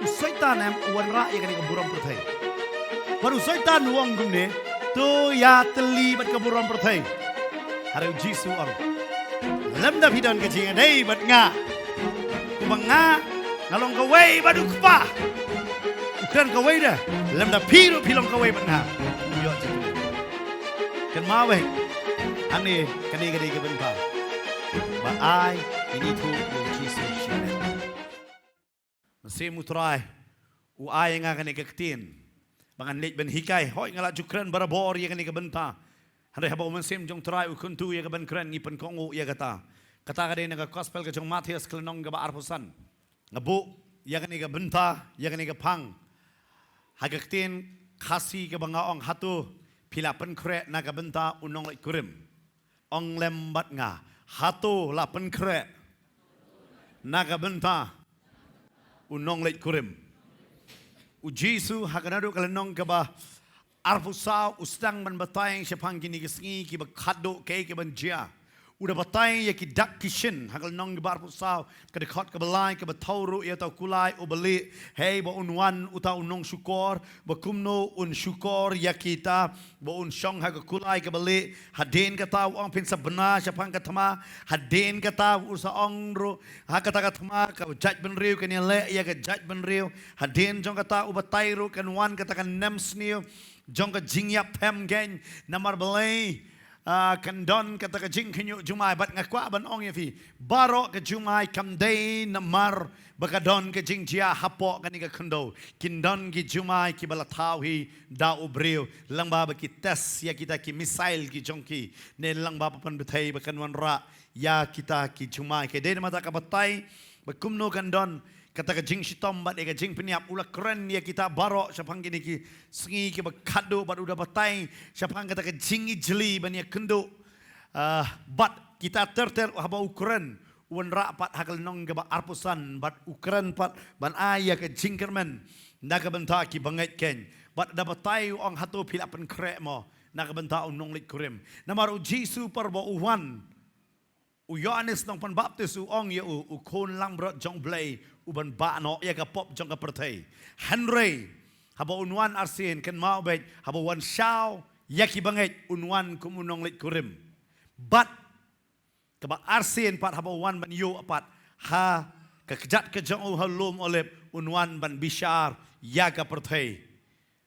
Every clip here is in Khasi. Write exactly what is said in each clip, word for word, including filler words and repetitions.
U Soitan em u wanrah ïa kane ka burom pyrthei. Bad u Soitan u ong kumne, to ïatylli bad ka burom pyrthei. Hynrei u Jisu u ong, lymda phi don ka jingïadei bad nga, kumba nga nga long kawei bad u Kpa. U kren kawei de, lymda phi ruh phi long kawei bad nga. Ïoh jingkyrmen. Kynmaw beit, hangne kane ka dei ka bynta ba ai ïa ngi ïathuh ïa u Jisu shisha. Mynsiem u Trai u ai ïa nga kane ka ktien ba ngan leit ban hikai. Hooid, nga la ju kren barabor ïa kane ka bynta. Hynrei haba u Mynsiem jong u Trai u kyntu ïa ka ban kren, ngi pynkohnguh ïa kata. Kata ka dei na ka Gospel ka jong u Mathaios ka lynnong kaba arphew san. Nga buh ïa kane ka bynta, ïa kane ka phang ha ka ktien Khasi kaba nga ong, hato phi la pynkhreh na ka bynta u nongleit kurim? Ong lem bad nga, hato la pynkhreh na ka bynta u nongleit kurim? U Jisu ha kane ka lynnong kaba arphew saw u sdang ban batai shaphang kine ki sngi kiba khatduh, kaei kaban jia. U da batai ïa ki dak ki shin ha ka lynnong kaba arphew saw, ka dkhot kaba lai, kaba thew ruh ïa uta u kulai uba lieh, hei ba un wan uta u nongshukor, ba kumno un shukor ïa kita, ba un shong ha ka kulai kaba lieh. Hadien kata u ong, phin sa bna shaphang ka thma. Hadien kata u sa ong ruh ha kata ka thma, ka jaitbynriew kan ïaleh ïa ka jaitbynriew. Hadien jong kata u batai ruh kan wan kata ka nemsniew jong ka jingïapthem keiñ. Namar balei? Ah, kan don kata ka jingkhynñiuh jumai, bad nga kwah ban ong ïa phi, baroh ka jumai kam dei namar ba ka don ka jingjia hapoh kane ka khyndew. Kin don ki jumai kiba la thaw hi da u briew, lyngba ba ki test ïa kita ki missile ki jong ki, ne lyngba ba pynbthei ba kan wanrah ïa kita ki jumai. Ka dei namar kata ka batai ba kumno kan don kata ka jingshitom bad ïa ka jingpynïap. U la kren ïa kita baroh shaphang kine ki sngi kiba khatduh, bad u da batai shaphang kata ka jingijli ban ïakynduh. Ah, bad kita ter ter haba u kren, u wanrah pat ha ka lynnong kaba arphew san, bad u kren pat ban ai ïa ka jingkyrmen na ka bynta ki bangeit keiñ. Bad da batai u ong, hato phi la pynkhreh mo na ka bynta u nongleit kurim? Namar u Jisu por ba u wan, u Ïoannis Nongpynbaptis u ong ïa u, u khun langbrot jong U Blei, u ban bah noh ïa ka pop jong ka pyrthei. Hynrei haba un wan arsien, kynmaw beit, haba wan shaw ïa ki bangeit, un wan kum u nongleit kurim. Bad kaba arsien pat, haba wan ban ïuh pat ha ka kjat ka jong u ha u lum Olib, un wan ban bishar ïa ka pyrthei.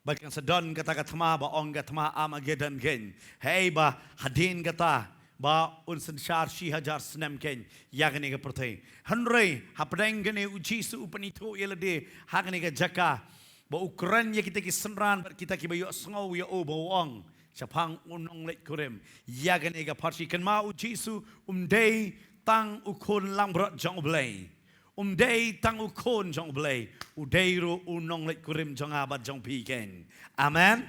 Bad kan sa don kata ka thma ba ong ka thma Armageddon keiñ. Hei ba hadien kata ba un synshar shi hajar snem keiñ ïa kane ka pyrthei. Hynrei hapdeng kane u Jisu u pynithuh ïa lade ha kane ka jaka ba u kren ïa kita ki synran bad kita kiba ïohsngew ïa u, ba u ong shaphang u nongleit kurim ïa kane ka pharshi. Kynmaw, u Jisu um dei tang u khun langbrot jong U Blei. Um dei tang u khun jong U Blei, u dei ruh u nongleit kurim jong nga bad jong phi keiñ. Amen.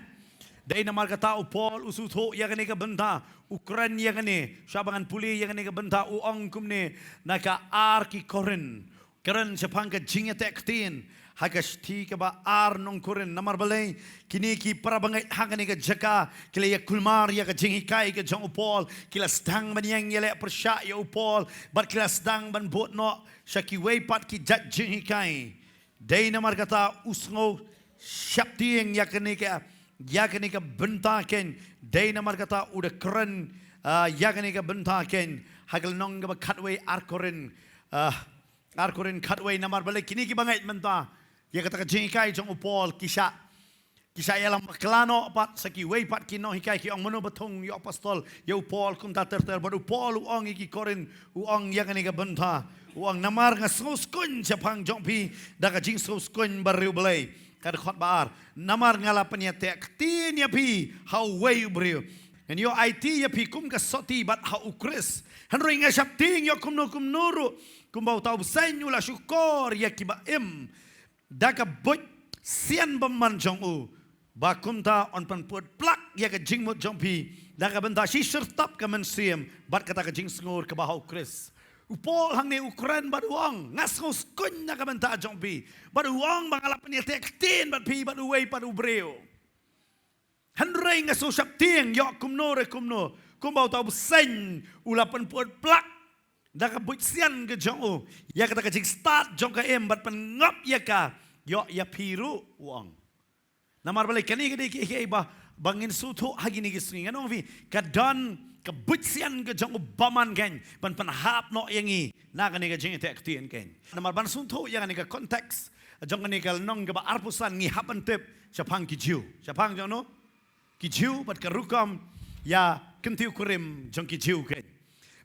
Dei namar kata u Paul u sngewthuh ïa kane ka bynta, u kren ïa kane, shuwa ba ngan pule ïa kane ka bynta, u ong kumne na ka ar ki Korinth. Kren shaphang ka jingïateh ktien ha ka shithi kaba ar nong Korinth. Namar balei? Kine ki para bangeit ha kane ka jaka ki la ïakulmar ïa ka jinghikai ka jong u Paul, ki la sdang ban ïeng ïaleh pyrshah ïa u Paul, bad ki la sdang ban bud noh sha kiwei pat ki jait jinghikai. Dei namar kata u sngew sheptieng ïa kane ka, ïa kane ka bynta keiñ. Dei namar kata u da kren, ah, ïa kane ka bynta keiñ ha ka lynnong kaba khatwei, ar Korinth, ah, ar Korinth khatwei. Namar balei? Kine ki bangeit mynta, ïa kata ka jinghikai jong u Paul, ki shah ki shah ïalam bakla noh pat sha kiwei pat ki nonghikai, ki ong, mano ba thung ïa u apostol, ïa u Paul kumta ter ter? Bad u Paul u ong ïa ki Korinth, u ong ïa kane ka bynta, u ong, namar nga sngewskun shaphang jong phi da ka jingsngewskun bariewblei. Ka dkhot ba ar, namar nga la pynïateh ktien ïa phi ha uwei u briew, ngan ïoh aiti ïa phi kum ka sotti bad ha u Khrist. Hynrei nga sheptieng ïoh kumno kumno ruh, kumba uta u bseiñ u la shukor ïa kiba im, da ka buit sian bymman jong u, ba kumta un pynput plak ïa ka jingmut jong phi da ka bynta shi shyrtap ka mynsiem bad kata ka jingsngur kaba ha u Khrist. U Paul hangne u kren bad u ong, nga sngewskun na ka bynta jong phi, bad u ong ba nga la pynïateh ktien bad phi bad uwei pat u briew. Hynrei nga sngewsheptieng ïoh kumno re kumno, kumba uta u bseiñ u la pynput plak da ka buit sian ka jong u ïa kata ka jingstad jong ka im, bad pynngop ïa ka Ïoh ïa phi ruh, u ong. Namar balei kane ka dei kaei kaei ba, ba ngin sngewthuh ha kine ki sngi. Ngan ong ïa phi, ka don ka buit sian ka jong u bymman keiñ ban pynhap noh ïa ngi na kane ka jingïateh ktien keiñ. Namar ban sngewthuh ïa kane ka context jong kane ka lynnong kaba arphew san, ngi hap ban tip shaphang ki Jiw. Shaphang jong no? Ki Jiw bad ka rukom ïa kyntiew kurim jong ki Jiw keiñ.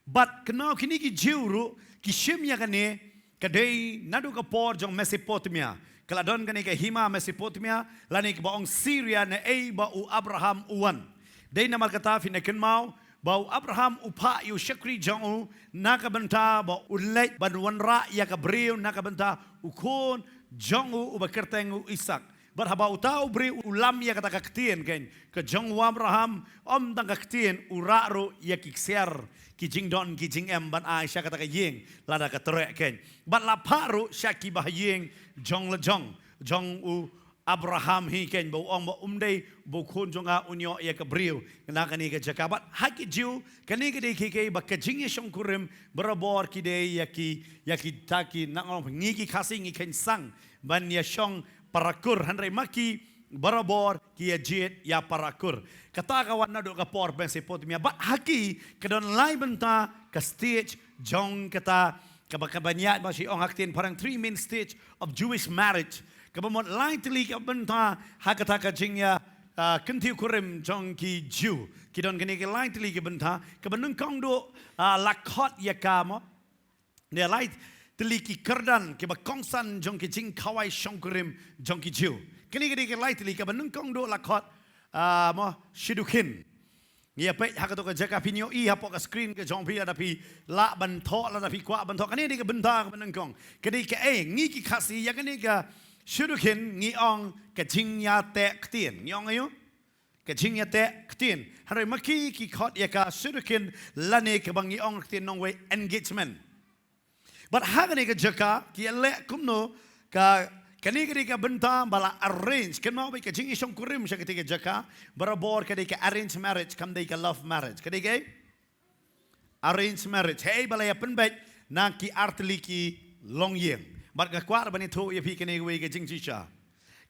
Bad kynmaw, kine ki Jiw ruh ki shim ïa kane ka dei naduh ka por jong Mesopotamia. Ka la don kane ka hima Mesopotamia, lane kaba ong Syria, naei ba u Abraham u wan. Dei namar kata, phin da kynmaw ba u Abraham u phah ïa u shakri jong u na ka bynta ba un leit ban wanrah ïa ka briew na ka bynta u khun jong u uba kyrteng u Isaak. Bad haba uta u briew u lam ïa kata ka ktien keiñ ka jong u Abraham, ym tang ka ktien, u rah ruh ïa ki ksiar, ki jingdon, ki jingem ban ai sha kata ka ïing lada ka treh keiñ. Bad la phah ruh sha ki bahaïing jong la jong, jong u Abraham hi keiñ, ba u ong ba um dei ba u khun jong nga un ïoh ïa ka briew na kane ka jaka. Bad ha ki Jiw kane ka dei kaei kaei ba ka jingïashongkurim barabor ki dei ïa ki, ïa kita ki, ngan ong ngi ki Khasi ngi khein sang ban ïashong parakur, hynrei ma ki barabor ki ïa jied ïa parakur. Kata ka wan naduh ka por Mesopotamia. Bad ha ki ka don lai bynta ka stage jong kata, kaba, kaba ngi ïa, ba shi ong ha ktien phareng, three main stage of Jewish marriage. Kaba mut lai tylli ka bynta ha kata ka jingïa, ah, kyntiew kurim jong ki Jiw. Ki don kane ka lai tylli ka bynta, kaba nyngkong duh, ah, la khot ïa ka mo, ne lai tylli ki kyrdan kiba kongsan jong ki jingkhawai shongkurim jong ki Jiw. Kane ka dei ka lai tylli, kaba nyngkong duh la khot, ah, mo, shidduchin. Ngi ïa peit ha kato ka jaka, phin ïohi hapoh ka screen ka jong phi, lada phi lah ban thoh, lada phi kwah ban thoh. Kane dei ka bynta kaba nyngkong. Ka dei kaei, ngi ki Khasi ïa kane ka shidduchin ngi ong ka jingïateh ktien. Ngi ong aïu? Ka jingïateh ktien. Hynrei ma ki ki khot ïa ka shidduchin lane kaba ngi ong ktien nongwei engagement. Bad ha kane ka jaka ki ïa leh kumno, ka, kane ka dei ka bynta ba la arrange. Kynmaw beit ka jingïashongkurim sha kata ka jaka barabor ka dei ka arrange marriage, kam dei ka love marriage. Ka dei ka arrange marriage. Hei ba la ïa pynbeit na ki artylli ki longïing. Bad nga kwah ban ïathuh ïa phi kane kawei ka jingshisha.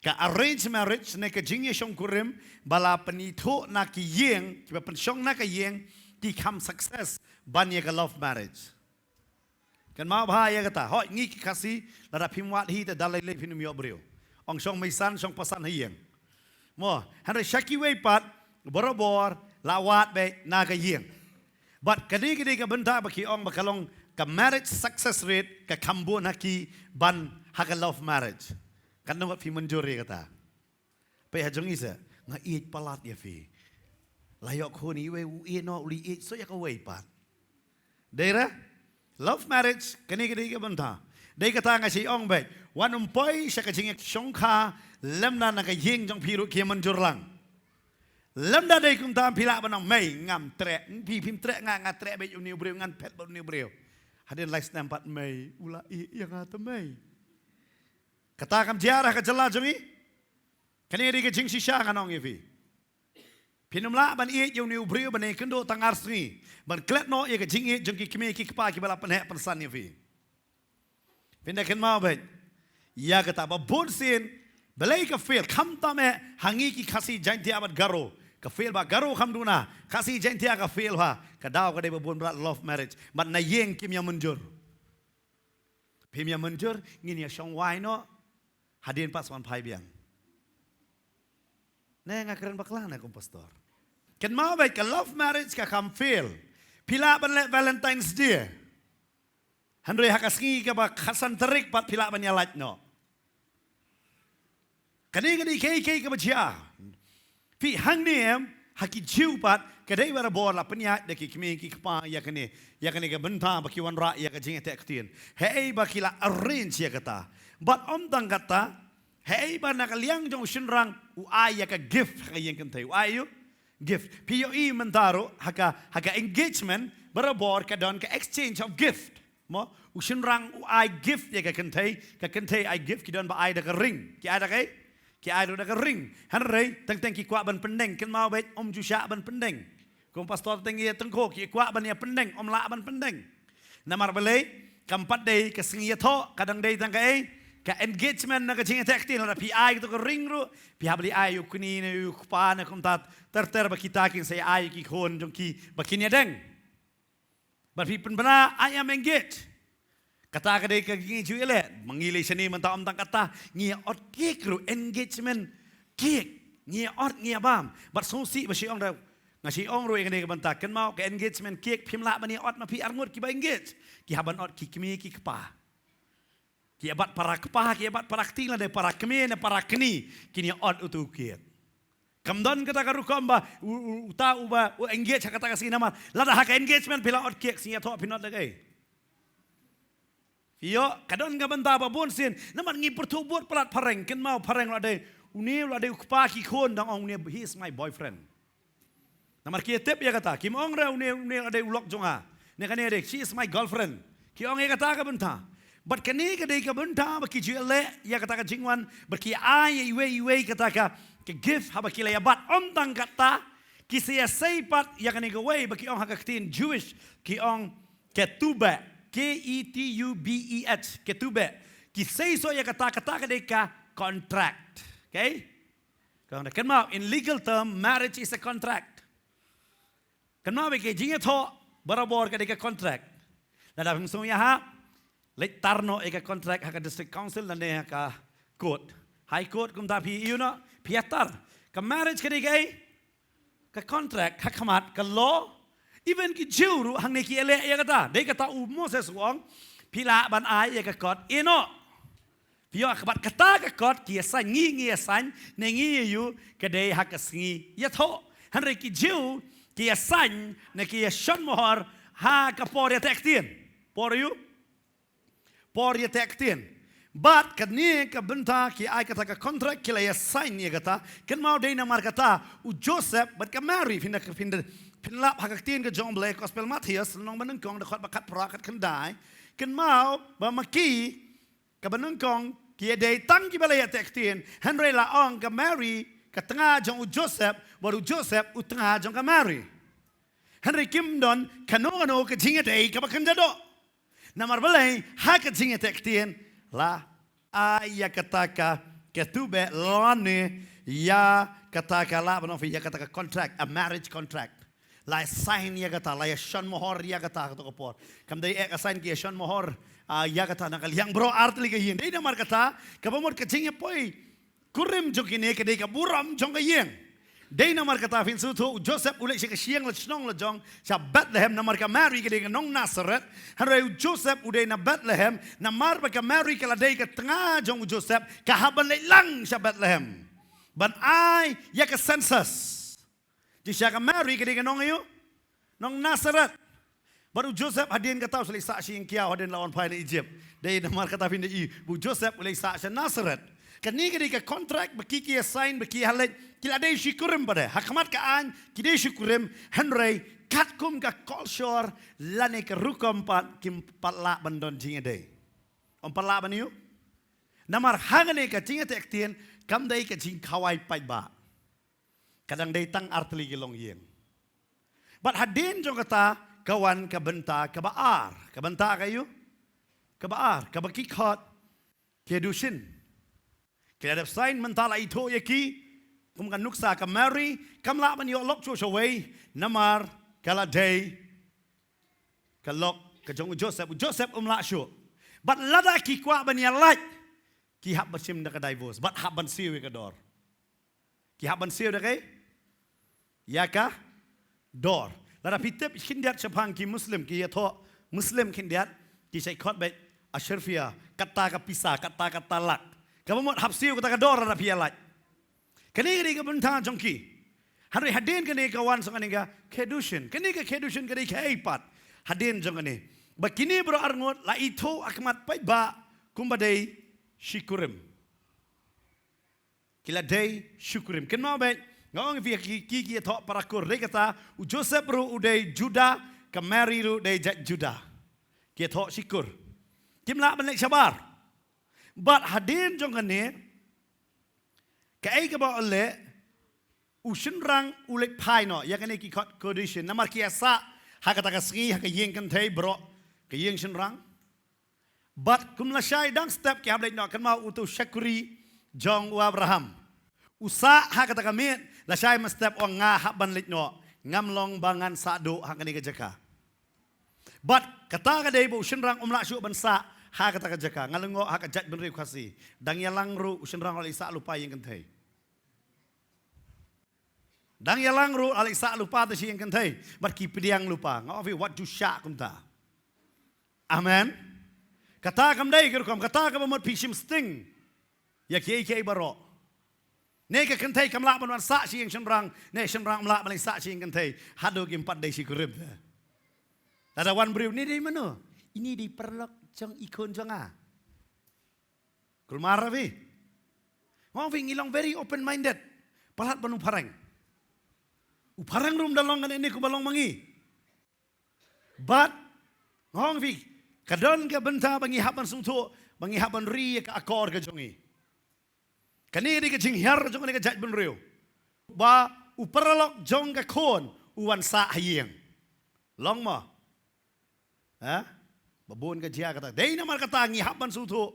Ka arrange marriage ne ka jingïashongkurim ba la pynithuh na ki ïing, kiba pynshong na ka ïing, ki kham success ban ïa ka love marriage. Kynmaw bha ïa kata. Hooid, ngi ki Khasi lada phim wad hi te da lei lei phin ym ïoh briew. Ong shong meisan, shong pasan ha ïing. Mo, hynrei sha kiwei pat barabor la wad beit na ka ïing. Bad kane ka dei ka bynta ba ki ong ba ka long ka marriage success rate ka kham bun ha ki ban ha ka love marriage. Katno ngut phi mynjur ïa kata? Peit ha jong ngi se, nga ïeit palat ïa phi. La ïoh khun iwei, u ïeit noh, u la ïeit shuh ïa kawei pat. Dei re? Love marriage, kane ka dei ka bynta. Dei kata nga shu ong beit, wat nym poi sha ka jingïashongkha lymda na ka ïing jong phi ruh ki ïa mynjur lang. Lymda dei kumta phi lah ban ong, mei, ngam treh, phi phim treh, nga, nga treh beit ïa une u briew, ngan phet bad une u briew. Hadien lai snem pat, mei, u la ïeit ïa nga te mei. Kata kam jia ha ka jylla jong ngi? Kane dei ka jingshisha ngan ong ïa phi. Phin ym lah ban ïeit ïa une u briew ban ïakynduh tang ar sngi ban klet noh ïa ka jingïeit jong ki kmie ki kpa kiba la pynheh pynsan ïa phi. Phin da kynmaw beit ïa kata ba bun sien, balei ka fail, khamtam eh ha ngi ki Khasi, Jaiñtia bad Garo. Ka fail bha, Garo kham duna, Khasi Jaiñtia ka fail bha. Ka daw ka dei ba bun ba la love marriage bad na ïing kim ïa mynjur. Phim ïa mynjur, ngin ïa shong wai noh. Hadien pat sa wan phai biang. Ne nga kren bakla ne kum pastor? Kynmaw beit, ka love marriage ka kham fail. Phi lah ban leh Valentine's Day. Hynrei ha ka sngi kaba khatsan tarik pat phi lah ban ïa lait noh. Kane ka dei kaei kaei kaba jia. Phi, hangne em, ha ki Jiw pat ka dei barabor la pynïaid da ki kmie ki kpa ïa kane, ïa kane ka bynta ba ki wanrah ïa ka jingïateh ktien. Hei ba ki la arrange ïa kata. Bad ym tang kata, hei ba na ka liang jong u shynrang u ai ïa ka gift ha ka ïing kynthei, u ai ïa u gift. Phi ïohi mynta ruh ha ka, ha ka engagement barabor ka don ka exchange of gift. Mo, u shynrang u ai gift ïa ka kynthei, ka kynthei ai gift, ki don ba ai da ka ring. Ki ai da kaei? Ki ai ruh da ka ring. Hynrei teng teng ki kwah ban pyndeng, kynmaw beit, ym ju shah ban pyndeng. Kum pastor teng ïa tyngkhuh, ki kwah ban ïa pyndeng, ym lah ban pyndeng. Namar balei? Kam pat dei ka sngi ïathoh, ka dang dei tang kaei? Ka engagement na ka jingïateh ktien, lada phi ai kato ka ring ruh, phi hap leit ai u kñi ne u kpa ne kumta ter ter ba kita kin sa ai ki khun jong ki ba kin ïadeng. Bad phi pynbna, "I am engaged." Kata ka dei ka ngi ju ïaleh, ma ngi lei shane mynta ym tang kata, ngi ot cake ruh, engagement cake. Ngi ot, ngi bam. Bad sngewsih ba shu ong ruh, nga shu ong ruh ïa kane ka bynta, kynmaw ka engagement cake phim lah ban ïa ot ma phi arngut kiba engaged. Ki hap ban ot ki kmie ki kpa. Ki ïa bat para kpa, ki ïa bat para kti lane para kmie ne para kñi, kin ïa ot uto u cake. Kam don kata ka rukom ba u, u, uta uba u engage ha kata ka sngi namar lada ha ka engagement phi la ot cake, sngi ïathoh phin ot da kaei? Ïoh, ka don ka bynta ba bun sien namar ngi pyrthuh bud palat phareng, kynmaw phareng la dei, une la dei u kpa ki khun, dang ong une, "He is my boyfriend." Namar ki tip ïa kata, kim ong re, "Une, une la dei u lok jong nga." Ne kane dei, "She is my girlfriend." Ki ong ïa kata ka bynta. Bad kane ka dei ka bynta ba ki ju leh ïa kata ka jingwan, ba ki ai ïa iwei iwei kata ka, ka gift, haba ki la ïa bat. Ym tang kata, ki sa ïa sei pat ïa kane kawei ba ki ong ha ka ktien Jewish, ki ong ketubeh, K E T U B E H, ketubeh. Ki sei soh ïa kata, kata ka dei ka contract. Okay? Ka ong da, kynmaw, in legal term, marriage is a contract. Kynmaw ba ka jingïathoh barabor ka dei ka contract. Lada phim sngew ïahap, leit tar noh ïa ka contract ha ka district council lane ha ka court, high court, kumta phi ïoh noh, phi ïatar. Ka marriage ka dei kaei? Ka contract, ha khmat ka law. Even ki Jew ruh hangne ki ïaleh ïa kata. Dei kata u Moses u ong, phi lah ban ai ïa ka kot ïeh noh. Phi ïoh, bad kata ka kot ki ïa sign, ngi, ngi ïa sign, ne ngi ïa ïoh, ka dei ha ka sngi ïathoh. Hynrei ki Jew ki ïa sign ne ki ïa shon mohor ha ka por ïateh ktien. Por ïoh? Por ïateh ktien. Bad kane ka bynta ki ai kata ka contract, ki la ïa sign ïa kata. Kynmaw, dei namar kata u Joseph bad ka Mary, phin da, phin da, phin lap ha ka ktien ka jong U Blei, Gospel Mathaios, lynnong banyngkong, dkhot ba khatphra, khatkhyndai. Kynmaw ba ma ki, kaba nyngkong, ki ïadei tang kiba la ïateh ktien, hynrei la ong ka Mary, ka tnga jong u Joseph, bad u Joseph u tnga jong ka Mary. Hynrei kim don kano kano ka jingïadei kaba kynja doh. Namar balei? Ha ka jingïateh ktien la ai ïa kata ka ketubeh lane ïa kata ka, lah ban ong phi, ïa kata ka contract, a marriage contract. La sign ïa kata, la ïa shon mohor ïa kata ha kato ka por. Kam dei eh ka sign, ki ïa shon mohor, ah, ïa kata na ka liang baroh artylli ka ïing. Dei namar kata, kaba mut ka jingïapoi kurim jong kine ka dei ka burom jong ka ïing. Dei namar kata, phin sngewthuh, u Joseph u leit sha ka shyieng la shnong la jong, sha Bethlehem, namar ka Mary ka dei ka nong Nazareth. Hynrei u Joseph u dei na Bethlehem, namar ba ka Mary ka la dei ka tnga jong u Joseph, ka hap ban leit lang sha Bethlehem ban ai ïa ka census. Jingshisha ka Mary ka dei ka nong aïu? Nong Nazareth. Bad u Joseph hadien kata u sa leit sah sha ïing kiaw hadien la wan phai na Egypt. Dei namar kata phin da ïohi ba u Joseph u leit sah sha Nazareth. Kane ka dei ka contract ba ki, ki ïa sign, ba ki ïa leit, ki la dei shi kurim pat de. Ha khmat ka aiñ ki dei shi kurim, hynrei katkum ka culture lane ka rukom pat, kim pat lah ban don jingïadei. Ym pat lah ban ïoh. Namar hangne ka jingïateh ktien kam dei ka jingkhawai paidbah. Ka dang dei tang artylli ki longïing. Bad hadien jong kata ka wan ka bynta kaba ar. Ka bynta ka aïu? Kaba ar, kaba ki khot kiddushin. Ki la dep sign, mynta la ithuh ïa ki kum ka nuksa ka Mary, kam lah ban ïoh lok shuh shawei, namar ka la dei ka lok ka jong u Joseph. U Joseph um lah shuh. Bad lada ki kwah ban ïalait, ki hap ban shim da ka divorce, bad hap ban siew ïa ka dor. Ki hap ban siew da kaei? Ïa ka dor. Lada phi tip khyndiat shaphang ki Muslim, ki ïathoh Muslim khyndiat, ki shait khot beit asharfiya, kata ka pisa, kata ka talak. Kaba mut hap siew kata ka dor lada phi ïalait. Kane ka dei ka bynta jong ki. Hynrei hadien kane ka wan sa kane ka kiddushin. Kane ka kiddushin ka dei kaei pat? Hadien jong kane, ba kine baroh arngut la ithuh ha khmat paidbah kumba dei shi kurim. Ki la dei shi kurim. Kynmaw beit, nga ong ïa phi, ki, ki, ki ïathoh para kur. Dei kata, u Joseph ruh u dei Judah, ka Mary ruh dei jait Judah. Ki ïathoh shi kur. Kim lah ban leit shabar. Bad hadien jong kane, kaei kaba u leh, u shynrang u leit phai noh ïa kane ki khot kiddushin. Namar ki ïa sah ha kata ka sngi ha ka ïing kynthei baroh, ka ïing shynrang. Bad kum lashai dang step ki hap leit noh, kynmaw utu u shakri jong u Abraham. U sah ha kata ka miet, lashai mynstep u ong nga hap ban leit noh, ngam long ba ngan sah duh ha kane ka jaka. Bad kata ka dei ba u shynrang um lah shuh ban sah ha kata ka jaka, nga lyngngoh ha ka jaitbynriew Khasi. Dang ïalang ruh u shynrang u la leit sah lypa ïing kynthei. Dang ïalang ruh u la leit sah lypa te shi ïing kynthei. Bad ki pdiang lypa. Nga ong phi wat ju shah kumta. Amen. Kata kam dei ka rukom, kata kaba mut phi shim sting ïa kiei kiei baroh. Ne ka kynthei kam lah ban wan sah shi ïing shynrang, ne shynrang um lah ban leit sah shi ïing kynthei. Haduh kim pat dei shi kurim te. Lada wan briew, ine dei mano? Ine dei paralok jong i khun jong nga. Kulmar phi. Nga ong phi ngi long very open minded. Palat ban u phareng. U phareng ruh um da long kane ne kumba long ma ngi. Bad nga ong phi, ka don ka bynta ba ngi hap ban sngewthuh, ba ngi hap ban ri ïa ka akor ka jong ngi. Kane dei ka jinghiar jong kane ka jaitbynriew. Ba u paralok jong ka khun u wan sah ha ïing. Long mo? Ha? Ba bun ka jia kata. Dei namar kata ngi hap ban sngewthuh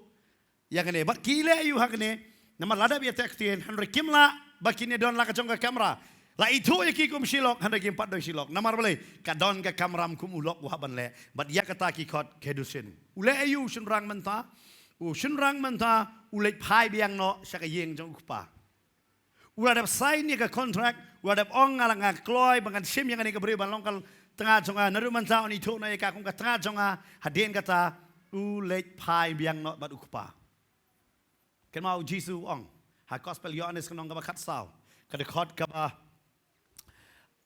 ïa kane. Bad ki leh aïu ha kane. Namar lada ba ïa teh ktien, hynrei kim lah ba kine don la ka jong ka kamra. La ithuh ïa ki kum shi lok, hynrei kim pat don shi lok. Namar balei? Ka don ka kamra kum u lok u hap ban leh. Bad ïa kata ki khot kedushin. U leh aïu u shynrang mynta? U shynrang mynta u leit phai biang noh sha ka ïing jong u kpa. U la dep sign ïa ka contract, u la dep ong nga la nga kloi ba ngan shim ïa kane ka briew ban long ka tnga jong nga, naduh mynta un ithuh noh ïa ka kum ka tnga jong nga. Hadien kata u leit phai biang noh bad u kpa. Kynmaw u Jisu u ong ha Gospel Ïoannis ka lynnong kaba khatsaw, ka dkhot kaba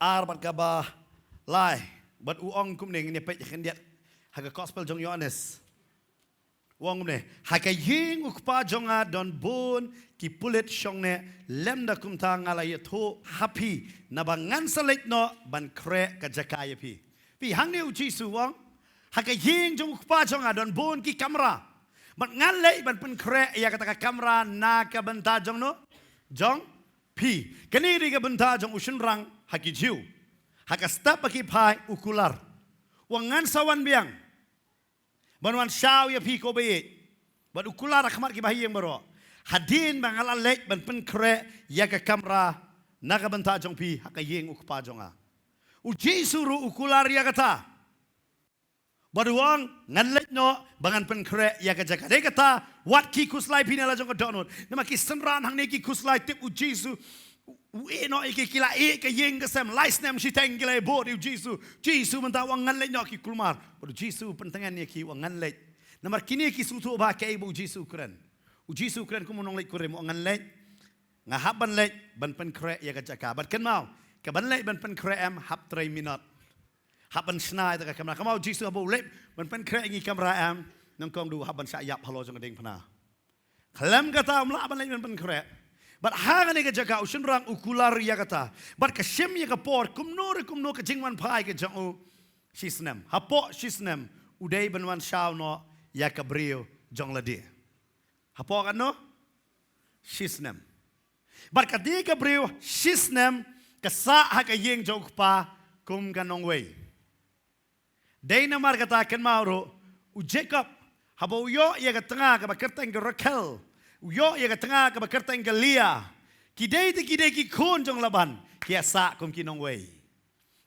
ar bad kaba lai, bad u ong kumne, ngin ïa peit khyndiat ha ka Gospel jong Ïoannis. U ong kumne, ha ka ïing u kpa jong nga don bun ki pulit shongneh, lymda kumta nga la ïathuh ha phi, naba ngan sa leit noh ban khreh ka jaka ïa phi. Phi, hangne u Jisu u ong, ha ka ïing jong u kpa jong nga don bun ki kamra. Bad ngan leit ban pynkhreh ïa kata ka kamra na ka bynta jong no, jong phi. Kane dei ka bynta jong u shynrang ha ki Jiw. Ha ka step ba ki phai u kular. U ong ngan sa wan biang ban wan shaw ïa phi ko ba ïeit. Bad u kular ha khmat ki bahaïing baroh. Hadien ba nga la leit ban pynkhreh ïa ka kamra na ka bynta jong phi ha ka ïing u kpa jong nga. U Jisu ruh u kular ïa kata. Bad u ong ngan leit noh ba ngan pynkhreh ïa ka jaka. Dei kata wat ki khuslai phi na la jong ka dohnud. Namar ki synran hangne ki khuslai tip u Jisu u ïeh noh ïa ki, ki la ïeh ka ïing ka sem lai snem shiteng ki la ïeh bud ïa u Jisu. Jisu mynta u ong ngan leit noh ki kulmar. Bad u Jisu u pyntngen ïa ki u ong ngan leit. Namar kine ki sngewthuh ba kaei ba u Jisu u kren. U Jisu u kren kum u nongleit kurim, u ong ngan leit. Nga hap ban leit ban pynkhreh ïa ka jaka. Bad kynmaw, ka ban leit ban pynkhreh em hap trei minot. Hap ban shna ïa ka kamra. Kynmaw u Jisu haba u leit ban pynkhreh ïa ngi kamra em, nyngkong du hap ban shah ïap halor jong ka diengphna. Khlem kata um lah ban leit ban pynkhreh. Bad ha kane ka jaka u shynrang u kular ïa kata. Bad ka shim ïa ka por kumno re kumno ka jingwan phai ka jong u shi snem. Hapoh shi snem u dei ban wan shaw noh ïa ka briew jong lade. Hapoh katno? Shi snem. Bad ka dei ka briew shi snem ka sah ha ka ïing jong u kpa kum ka nongwei. Dei namar kata kynmaw ruh u Jakob haba u ïoh ïa ka tnga kaba kyrteng ka Rakhel, u ïoh ïa ka tnga kaba kyrteng ka Lia. Ki dei te ki dei ki khun jong Laban, ki ïa sah kum ki nongwei.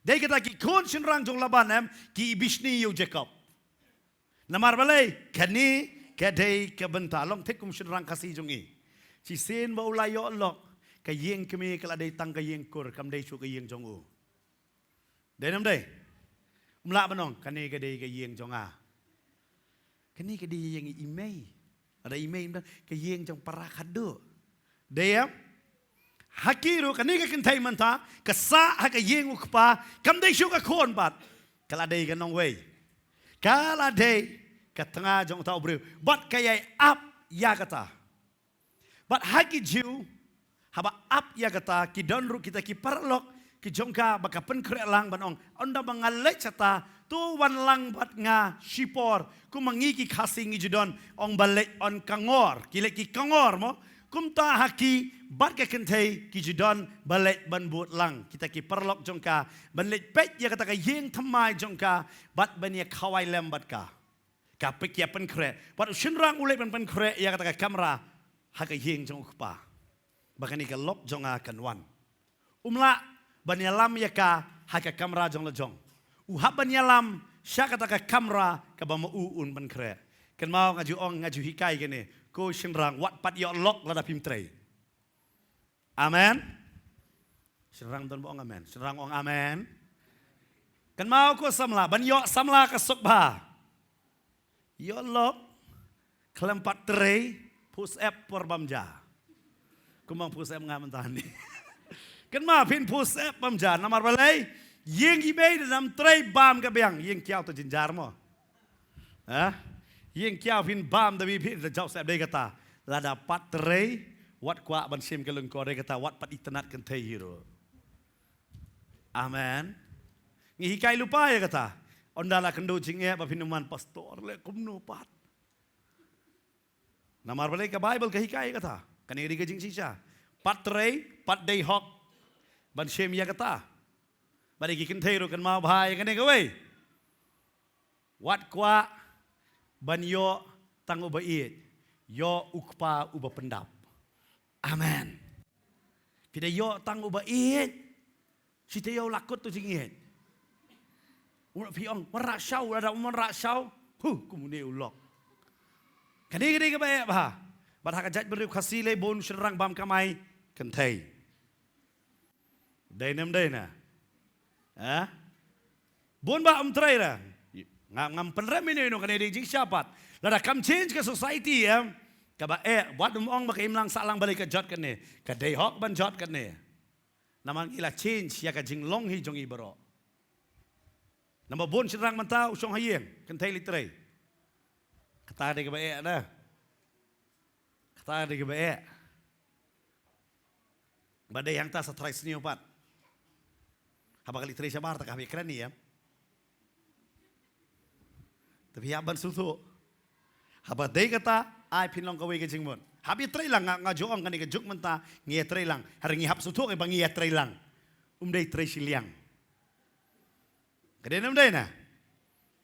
Dei kata ki khun shynrang jong Laban em ki bishni ïa u Jakob. Namar balei? Kane ka dei ka bynta, long thik kum shynrang Khasi jong ngi. Shisien ba u la ïoh lok, ka ïing kmie ka la dei tang ka ïing kur, kam dei shuh ka ïing jong u. Dei nam dei? Um lah ban ong kane ka dei ka ïing jong nga. Kane ka dei ïing i mei. Lada i mei ym don, ka ïing jong para khadduh. Dei em? Ha ki ruh kane ka kynthei mynta ka sah ha ka ïing u kpa, kam dei shuh ka khun pat. Ka la dei ka nongwei. Ka la dei ka tnga jong uta u briew. Bad ka ïai ap ïa kata. Bad ha ki Jiw, haba ap ïa kata, ki don ruh kita ki paralok ki jong ka ba ka pynkhreh lang ban ong, ynda ba nga leit shata, to wan lang bad nga shipor. Kum ma ngi ki Khasi ngi ju don ong ba leit on kangor, ki leit ki kangor mo. Kumta ha ki bad ka kynthei ki ju don ba leit ban bud lang, kita ki paralok jong ka, ban leit peit ïa kata ka ïing thymmai jong ka bad ban ïa khawai lem bad ka. Ka peit ïa pynkhreh. Bad u shynrang u leit ban pynkhreh ïa kata ka kamra ha ka ïing jong u kpa. Ba kane ka lok jong nga kan wan. Um lah ban ïalam ïa ka ha ka kamra jong la jong. U hap ban ïalam sha kata ka kamra kaba ma u un pynkhreh. Kynmaw nga ju ong, nga ju hikai kane. Ko shynrang, wat pat ïoh lok lada phim trei. Amen. Shynrang don ba ong amen. Shynrang ong amen. Kynmaw ko samla, ban ïoh samla ka suk bha. Ïoh lok, khlem pat trei, push up por bam ja. Kumba push up nga mynta ni. Kynmaw phin push up bam ja, namar balei, ïing i bei da nam trei bam ka biang, ïing kiaw to jynjar mo. Ha? Ïing kiaw phin bam da bi phi da jaw sep dei kata. Lada pat trei, wat kwah ban shim ka lyngkor dei kata, wat pat itynnad kynthei hi ruh. Amen. Ngi hikai lypa ïa kata. Ynda la kynduh jingeh ba phin ym man pastor leh kumno pat. Namar balei ka Bible ka hikai ïa kata. Kane ka dei ka jingshisha. Pat trei, pat dei hok. Ban shim ïa kata. Bad ïa ki kynthei ruh kynmaw bha ïa kane kawei. Wat kwah ban ïoh tang uba ïeit. Ïoh u kpa uba pyndap. Amen. Phi da ïoh tang uba ïeit. Shi te ïoh la kut to jingïeit. Phi ong wanrah shaw, lada um wanrah shaw. Huh, kumne u lok. Kane ka dei kaba eh bha. Bad ha ka jaitbynriew Khasi lei bun shynrang bam kamai kynthei. Dei ne ym dei na? Eh? Bun ba ym trei ra. Nga, ngam pynrem ino ino, kane dei jingshisha pat. Lada kam change ka society em. Kaba eh, wat ym ong ba ka imlang sahlang balei ka jot kane. Ka dei hok ban jot kane. Namar ngi la change ïa ka jinglong hi jong ngi baroh. Namar bun shynrang mynta u shong ha ïing, kynthei leit trei. Kata dei kaba eh na. Kata dei kaba eh. Ba dei hangta sa trai sniew pat. Haba ka leit trei shabar ta ka hap ïakren ïa em. Te phi hap ban sngewthuh. Haba dei kata, ai phin long kawei ka jingmut. Hap ïatrei lang, nga, nga ju ong kane ka juk mynta, ngi ïatrei lang. Hynrei ngi hap sngewthuh ba ngi ïatrei lang. Um dei trei shiliang. Ka dei ne ym dei na?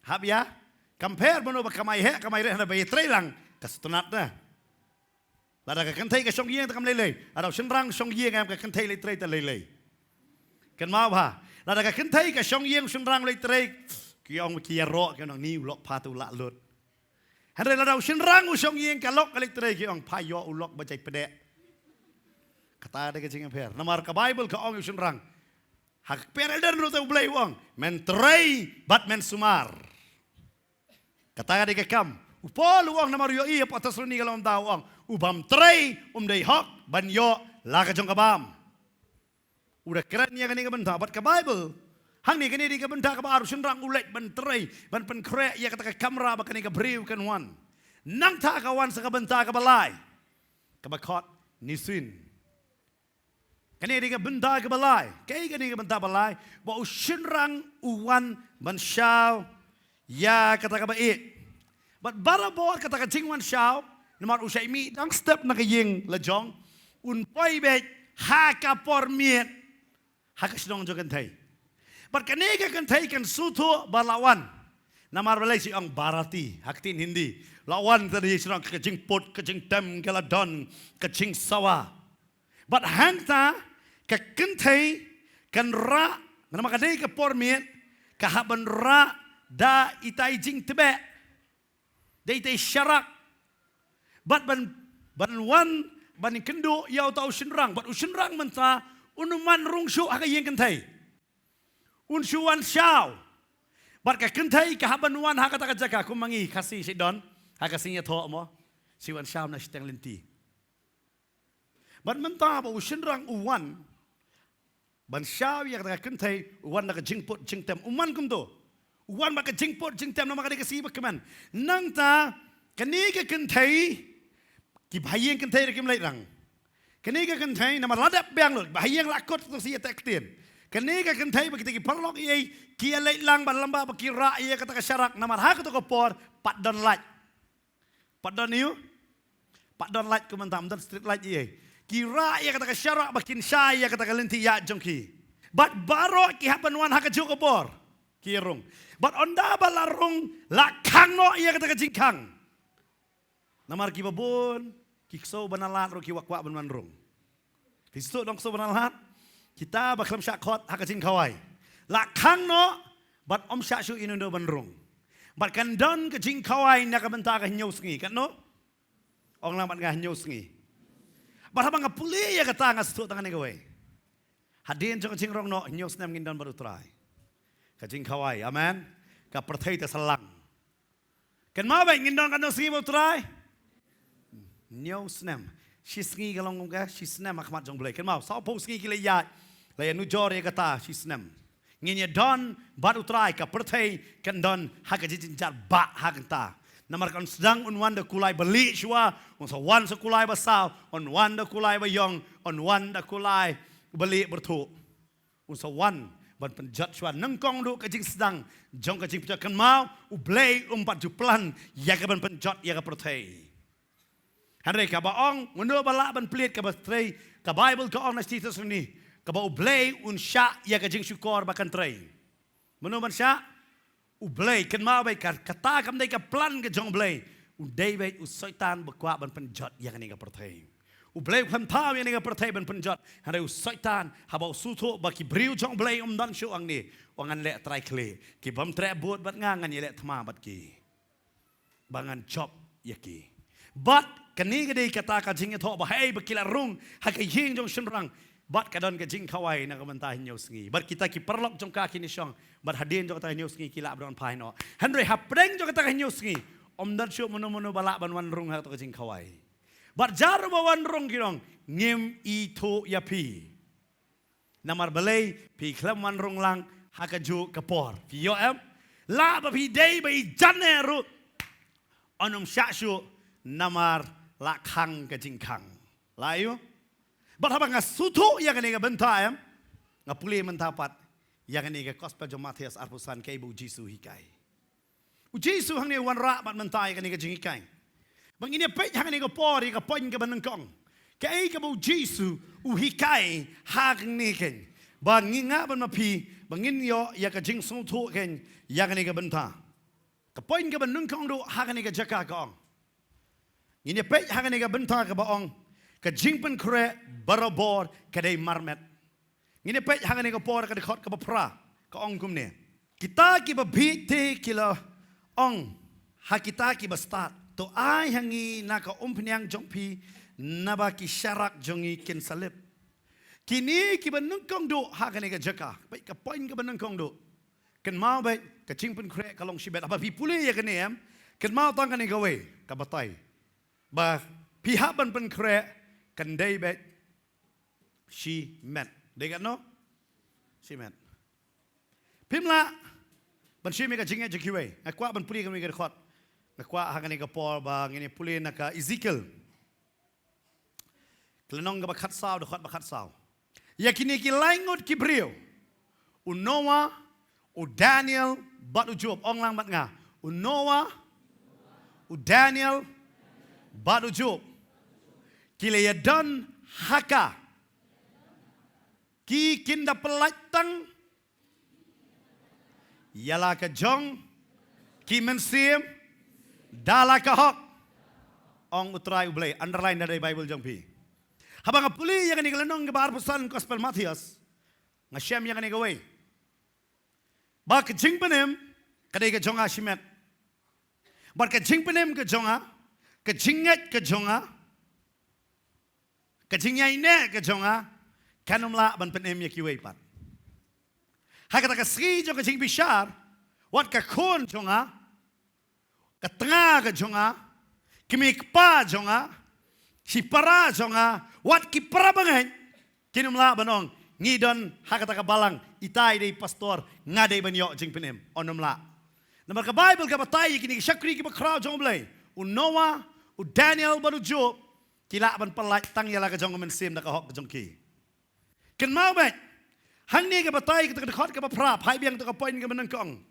Hap ïa compare bad uno ba kamai heh, kamai reh, hynrei ba ïatrei lang. Ka sngewtynnat na. Lada ka kynthei ka shong ïing te kam lei lei. Lada u shynrang shong ïing em, ka kynthei leit trei te lei lei. Kynmaw bha. Lada ka kynthei ka shong ïing, u shynrang leit trei. Ki ong ki ïaroh, ki ong ni u lok pha te u lah lut. Hynrei lada u shynrang u shong ïing, ka lok ka leit trei, ki ong pha ïoh u lok ba jai pdeh. Kata dei ka jingïapher. Namar ka Bible ka ong ïa u shynrang. Ha ka kper Eden ruh te u Blei u ong, men trei bad men sumar. Kata ka dei ka kam. U Paul u ong namar u ïohi ïa u Thessaloni ka long da u ong, u bym trei um dei hok ban ïoh la ka jong ka bam. U da kren ïa kane ka bynta bad ka Bible. Hangne kane dei ka bynta kaba ar, u shynrang u leit ban trei, ban pynkhreh ïa kata ka kamra ba kane ka briew kan wan. Nangta ka wan sa ka bynta kaba lai. Kaba khot nisin. Kane dei ka bynta kaba lai. Kaei kane ka bynta ba lai? Ba u shynrang u wan ban shaw ïa kata kaba ïeit. Bad barabor kata ka jingwan shaw, namar u shait mih dang step na ka ïing la jong, un poi beit ha ka por miet ha ka shnong jong ka kynthei. Bad kane ka kynthei kan sngewthuh ba la wan. Namar balei shi ong barati ha ka ktien Hindi. La wan ta dei shnong ka jingput, ka jingtem, ka la don ka jingsawa. Bad hangta ka kynthei kan rah, namar ka dei ka por miet, ka hap ban rah da itai jingtbeh. Da itai sharak. Bad ban, ban wan ban kynduh ïa uta u shynrang, bad u shynrang mynta un ym man rung shuh ha ka ïing kynthei. Un shu wan shaw. Bad ka kynthei ka hap ban wan ha kata ka jaka, kum ma ngi Khasi shi don ha ka Sngi Ïathoh mo. Shi wan shaw na shiteng lynti. Bad mynta ba u shynrang u wan ban shaw ïa kata ka kynthei, u wan da ka jingput jingtem, u man kumto. U wan bad ka jingput jingtem namar ka dei ka sngi ba kmen. Nangta kane ka kynthei, ki bahaïing kynthei ruh kim leit rang. Kane ka kynthei namar la dep biang lut, bahaïing la kut to shi ïa te ktien. Kane ka kynthei ba kita ki paralok ei, ki ïa leit lang bad lamba ba ki rah ïa kata ka sharak namar ha kato ka por pat don light. Pat don ïu? Pat don light, kumta ym don street light ei. Ki rah ïa kata ka sharak ba kin shai ïa kata ka lynti ïa jong ki. Bad baroh ki hap ban wan ha kajuh ka por. Ki rung. Bad ynda ba la rung, la khang noh ïa kata ka jingkhang. Namar kiba bun ki ksew ban lad ruh ki kwah ban wan rung. Phi sngewthuh, dang ksew ban lad. Kita ba khlem shah khot ha ka jingkhawai, la khang noh bad ym shah shuh ïa uno uno ban rung. Bad kan don ka jingkhawai na ka bynta ka hynñiew sngi, katno? Ong lang bad nga, hynñiew sngi. Bad haba nga pule ïa kata, nga sngewthuh tang kane kawei. Hadien jong ka jingrong noh, hynñiew snem ngin don bad U Trai. Ka jingkhawai, amen. Ka pyrthei te sa lang. Kynmaw beit, ngin don katno sngi bad U Trai? Hynñiew snem. Shi sngi ka long kum ka shi snem ha khmat jong U Blei. Kynmaw, sawphew sngi ki la ïaid, la ïanujor ïa kata shi snem. Ngin ïa don bad U Trai, ka pyrthei kan don ha ka jingjynjar bah ha kata. Namar kan sdang un wan da kulai ba lieh shuwa, un sa wan sa kulai ba saw, un wan da kulai ba ïong, un wan da kulai ba lieh byrthuh. Un sa wan ban pynjot shuwa. Nyngkong duh ka jingsdang jong ka jingpynjot, kynmaw, U Blei um pat ju plan ïa ka ban pynjot ïa ka pyrthei. Hynrei kaba ong, mano ba lah ban plie, kaba trei, ka Baibl ka ong na shi Thessaloni, kaba U Blei un shah ïa ka jingshukor ba kan trei. Mano ban shah? U Blei. Kynmaw beit, ka, kata kam dei ka plan ka jong U Blei. U dei beit u Soitan ba kwah ban pynjot ïa kane ka pyrthei. U Blei u khlem thaw ïa kane ka pyrthei ban pynjot. Hynrei u Soitan, haba u sngewthuh ba ki briew jong U Blei um don shuh hangne, u ong ngan leh trai khlieh. Ki bym treh bud bad nga, ngan ïaleh thma bad ki, ba ngan jop ïa ki. Bad kane ka dei kata ka jingïathoh ba haei ba ki la rung ha ka ïing jong u shynrang. Bad ka don ka jingkhawai na ka bynta hynñiew sngi. Bad kita ki paralok jong ka ki nishong, bad hadien jong kata hynñiew sngi ki lah ban phai noh. Hynrei hapdeng jong kata hynñiew sngi, ym don shuh mano mano ba lah ban wan rung ha kata ka jingkhawai. Bad jar ba wan rung, ki ong, ngim ithuh ïa phi. Namar balei? Phi khlem wan rung lang ha kajuh ka por. Phi ïoh em? Lah ba phi dei ba ïeit jan eh ruh, yn ym shah shuh, namar la khang ka jingkhang. La ïoh? Bad haba nga sngewthuh ïa kane ka bynta, em, nga pule mynta pat ïa kane ka Gospel jong u Mathaios arphew san, kaei ba u Jisu u hikai. U Jisu hangne u wanrah bad mynta ïa kane ka jinghikai. Ba ngin ïa peit ha kane ka por ïa ka point kaba nyngkong. Kaei kaba u Jisu u hikai ha kane ka. Ba ngin, nga bad ma phi, ba ngin ïoh ïa ka jingsngewthuh ka ïa kane ka bynta. Ka point kaba nyngkong duh ha kane ka jaka ka ong. Ngin ïa peit ha kane ka bynta kaba ong, ka jingpynkhreh barabor ka dei marmet. Ngin ïa peit ha kane ka por ka dkhot kaba phra, ka ong kumne. Kita kiba bieit te ki la ong ha kita kiba stad, to ai ha ngi na ka umphniang jong phi, naba ki sharak jong ngi kin sa lip. Kine kiba nyngkong duh ha kane ka jaka. Peit ka point kaba nyngkong duh. Kynmaw beit, ka jingpynkhreh ka long shimet. Haba phi pule ïa kane, em, kynmaw tang kane kawei ka batai. Ba phi hap ban pynkhreh, kan dei beit shimet. Dei katno? Shimet. Phim lah ban shim ïa ka jingngeit jong kiwei. Nga kwah ban pule kane ka dkhot. Nga kwah ha kane ka por ba ngin ïa pule na ka Ezekiel. Ka lynnong kaba khatsaw, dkhot ba khatsaw. Ïa kine ki lai ngut ki briew, u Noah, u Daniel bad u Job. Ong lang bad nga. U Noah, u Daniel bad u Job, ki la ïadon ha ka, ki kin da pyllait tang ïa la ka jong ki mynsiem da la ka hok, ong u Trai U Blei. Underline da dei Baibl jong phi. Haba nga pule ïa kane ka lynnong kaba arphew san Gospel Mathaios, nga shem ïa kane kawei. Ba ka jingpynim ka dei ka jong nga shimet. Bad ka jingpynim ka jong nga, ka jingngeit ka jong nga, ka jingïaineh ka jong nga, kan ym lah ban pynim ïa kiwei pat. Ha kata ka sngi jong ka jingbishar, wat ka khun jong nga, ka tnga ka jong nga, kmie kpa jong nga, shipara jong nga, wat ki para bangeit, kin ym lah ban ong, ngi don ha kata ka balang, itai dei pastor, nga dei ban ïoh jingpynim. Yn ym lah. Namar ka Baibl ka batai ïa kine ki shakri kiba khraw jong U Blei, u Noah, u Daniel bad u Job, ki lah ban pyllait tang ïa la ka jong ka mynsiem da ka hok ka jong ki. Kynmaw beit, hangne ka batai kata ka dkhot kaba phra, phai biang to ka point kaba nyngkong.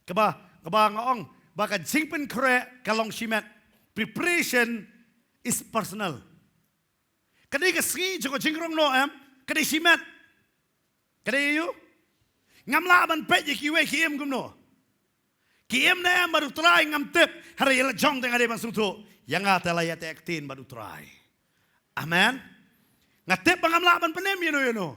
Kaba, kaba nga ong ba ka jingpynkhreh ka long shimet. Preparation is personal. Ka dei ka sngi jong ka jingrong noh, em, ka dei shimet. Ka dei ïa u. Ngam lah ban peit ïa kiwei ki im kumno. Ki im ne em bad U Trai ngam tip. Hynrei ïa la jong te nga dei ban sngewthuh, ïa nga te la ïa te ktien bad U Trai. Amen. Nga tip ba ngam lah ban pynim ïano ïano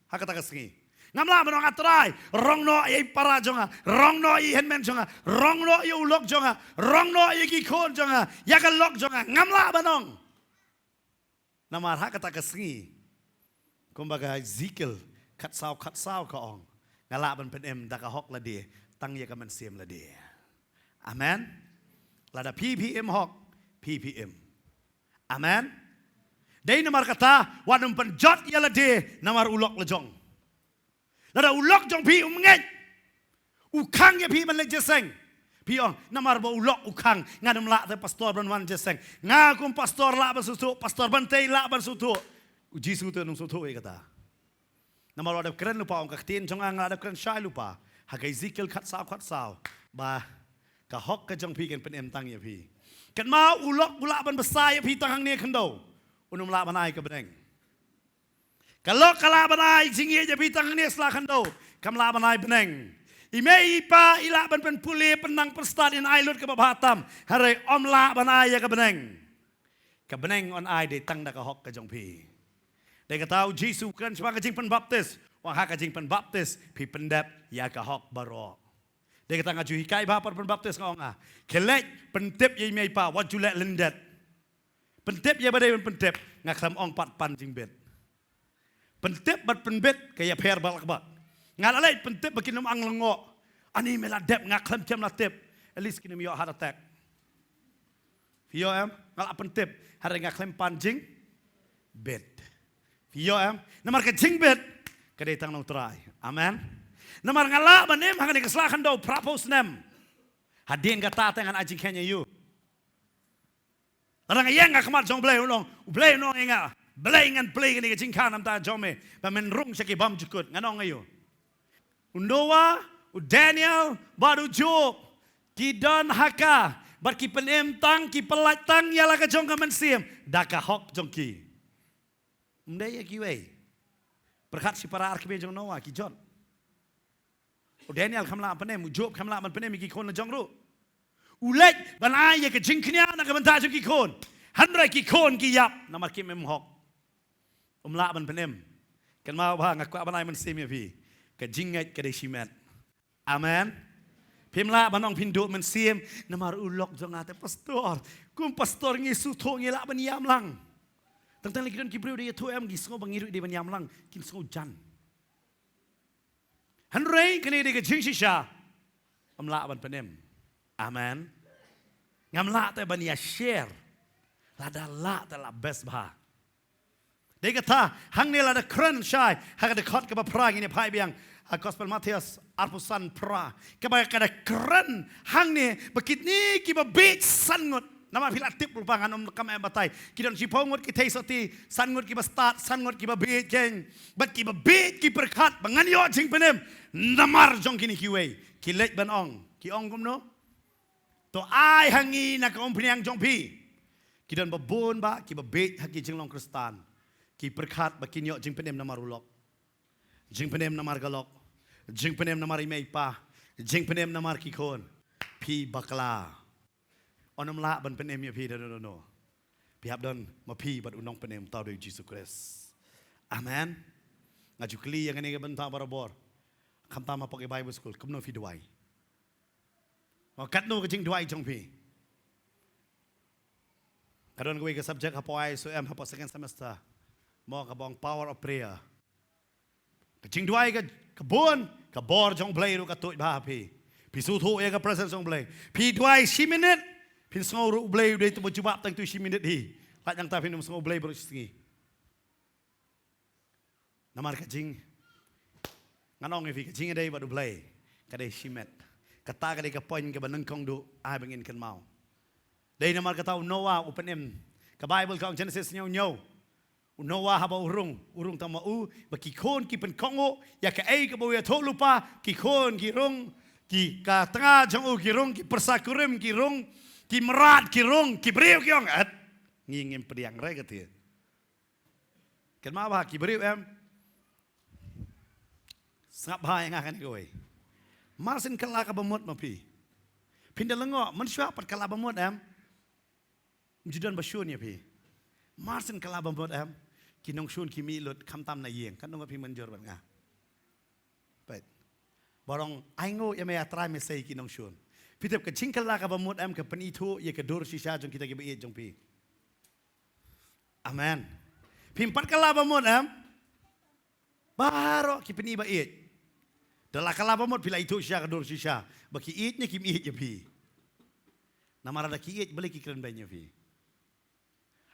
ha kata ka sngi. Ngam lah ban ong, A Trai, rong noh ïa i para jong nga, rong noh ïa i hynmen jong nga, rong noh ïa u lok jong nga, rong noh ïa ki khun jong nga, ïa ka lok jong nga. Ngam lah ban ong. Namar ha kata ka sngi, kumba ka Ezekiel khatsaw khatsaw ka ong, nga lah ban pynim da ka hok lade, tang ïa ka mynsiem lade. Amen. Lada phi phi im hok, phi phi im. Amen. Dei namar kata wat nym pynjot ïa lade namar u lok la jong. Lada u lok jong phi um ngeit, u khang ïa phi ban leit jingïaseng, phi ong, namar ba u lok u khang, ngan ym lah te pastor ban wan jingïaseng. Nga kum pastor lah ban sngewthuh, pastor Bantei lah ban sngewthuh. U Jisu te un ym sngewthuh ïa kata. Namar la dep kren lypa, ong ka ktien jong nga, nga la dep kren shai lypa ha ka Ezekiel khatsaw khatsaw ba ka hok ka jong phi kan pynim tang ïa phi. Kynmaw, u lok u lah ban bsa ïa phi tang hangne khyndew, un ym lah ban ai ka bneng. Ka lok ka lah ban ai jingïeit ïa phi tang hangne sla khyndew, kam lah ban ai bneng. I mei i pa i lah ban pynpule, pynnang pynstad, in ai lut kaba bha tam, hynrei ym lah ban ai ïa ka bneng. Ka bneng yn ai dei tang da ka hok ka jong phi. Dei kata u Jisu u kren shaphang ka jingpynbaptis, u ong ha ka jingpynbaptis phi pyndep ïa ka hok baroh. Dei kata nga ju hikai bha para pynbaptis, nga ong, ah, khie leit pyntip ïa i mei i pa, wat ju leh lyndet. Pyntip ïa ba dei ban pyntip, nga khlem ong pat pan jingbit. Pyntip bad pynbit ka ïapher bak la bak. Nga la leit pyntip ba kin ym ang lyngngoh. Ani me la dep, nga khlem thiam la tip. At least kin ym ïoh heart attack. Phi ïoh em? Nga la pyntip, hynrei nga khlem pan jingbit. Phi ïoh em? Namar ka jingbit ka dei tang na U Trai. Amen. Namar nga lah ban im ha kane ka sla khyndew phra phew snem. Hadien kata te ngan ai jingkheiñ ïa u. Lada nga ïeng ha khmat jong U Blei, un ong, U Blei un ong ïa nga, balei ngan plie kane ka jingkha na bynta jong me ba men rung sha ki bymjukut? Ngan ong ïa u. U Noah, u Daniel bad u Job ki don ha ka, bad ki pynim tang, ki pyllait tang ïa la ka jong ka mynsiem da ka hok jong ki. Ym dei ïa kiwei. Pyrkhat shi para ar kmie jong Noah ki jot. U Daniel kham lah pynim, u Job kham lah ban pynim ïa ki khun la jong ruh. U leit ban ai ïa ka jingkñia na ka bynta jong ki khun, hynrei ki khun ki ïap namar kim im hok. Ym lah ban pynim. Kynmaw ba nga kwah ban ai mynsiem ïa phi. Ka jingngeit ka dei shimet. Amen. Phim lah ban ong phin duh mynsiem namar u lok jong nga te pastor. Kum pastor ngi sngewthuh ngi lah ban ïam lang. Tang tang lei ki don ki briew dei ïathuh em, ngi sngew ba ngi ruh dei ban ïam lang, kin sngew jan. Hynrei kane dei ka jingshisha. Ym lah ban pynim. Amen. Ngam lah te ban ïa share. Lada lah te la best bha. Dei kata hangne lada kren shai ha ka dkhot kaba phra ngin ïa phai biang ha Gospel Mathaios arphew san phra, kaba ka da kren hangne ba kine kiba bieit san ngut. Namar phi la tip ruh ba ngan ym kam em batai. Ki don shiphew ngut ki theisotti, san ngut kiba stad, san ngut kiba bieit keiñ. Bad kiba bieit ki pyrkhat ba ngan ïoh jingpynim namar jong kine kiwei. Ki leit ban ong, ki ong kumno? To ai ha ngi na ka umphniang jong phi. Ki don ba bun ba kiba bieit ha ki jinglong Khristan. Ki pyrkhat ba kin ïoh jingpynim namar u lok. Jingpynim namar ka lok. Jingpynim namar i mei i pa. Jingpynim namar ki khun. Phi bakla. Yn ym lah ban pynim ïa phi da no no no. Phi hap don ma phi bad u Nongpynim, uta u dei u Jisu Khrist. Amen. Nga ju kylli ïa kane ka bynta barabor. Khamtam hapoh ka Bible school, kumno phi duwai? Mo katno ka jingduwai jong phi? Ka don kawei ka subject hapoh I S O M hapoh second semester. Mo kaba ong power of prayer. Ka jingduwai ka, ka bun, ka bor jong U Blei ruh ka tuid bha ha phi. Phi sngewthuh ïa ka presence jong U Blei. Phi duwai shi minit, phin sngew ruh U Blei u dei uba jubab tang tu shi minit hi. Lait nangta phin ym sngew U Blei baroh shi sngi. Namar ka jing, ngan ong ïa phi, ka jingïadei bad U Blei ka dei shimet. Kata ka dei ka point kaba nyngkong duh ai ba ngin kynmaw. Dei namar kata u Noah u pynim. Ka Bible ka ong, Genesis hynñiew hynñiew, u Noah haba u rung, u rung tang ma u bad ki khun ki pynkohnguh ïa kaei kaba u ïathuhlypa. Ki khun ki rung, ki, ka tnga jong u ki rung, ki pyrsa kurim ki rung, ki mrad ki rung, ki briew ki ong, et, ngi ngim pdiang re ka ti. Kynmaw ba ki briew em, Sngap bha ïa nga kane kawei. Mar shen kylla kaba mut ma phi. Phin da lyngngoh, mynshuwa pat kylla ba mut em. Ym ju don ba shun ïa phi. Mar shen kylla ba mut em. Ki nongshun ki mih lut khamtam na ïing. Katno ngut phi mynjur bad nga. Peit. Ba ong, ai nguh ïa me A Trai, me sei ki nongshun. Phi tip ka jingkylla kaba mut em ka pynithuh ïa ka dur shisha jong kita kiba ïeit jong phi. Amen. Phim pat kylla ba mut em. Baroh ki pyni ba ïeit. Da la kylla ba mut phi la ithuh shisha ka dur shisha ba ki ïeit ne kim ïeit ïa phi. Namar lada ki ïeit balei ki kren beiñ ïa phi.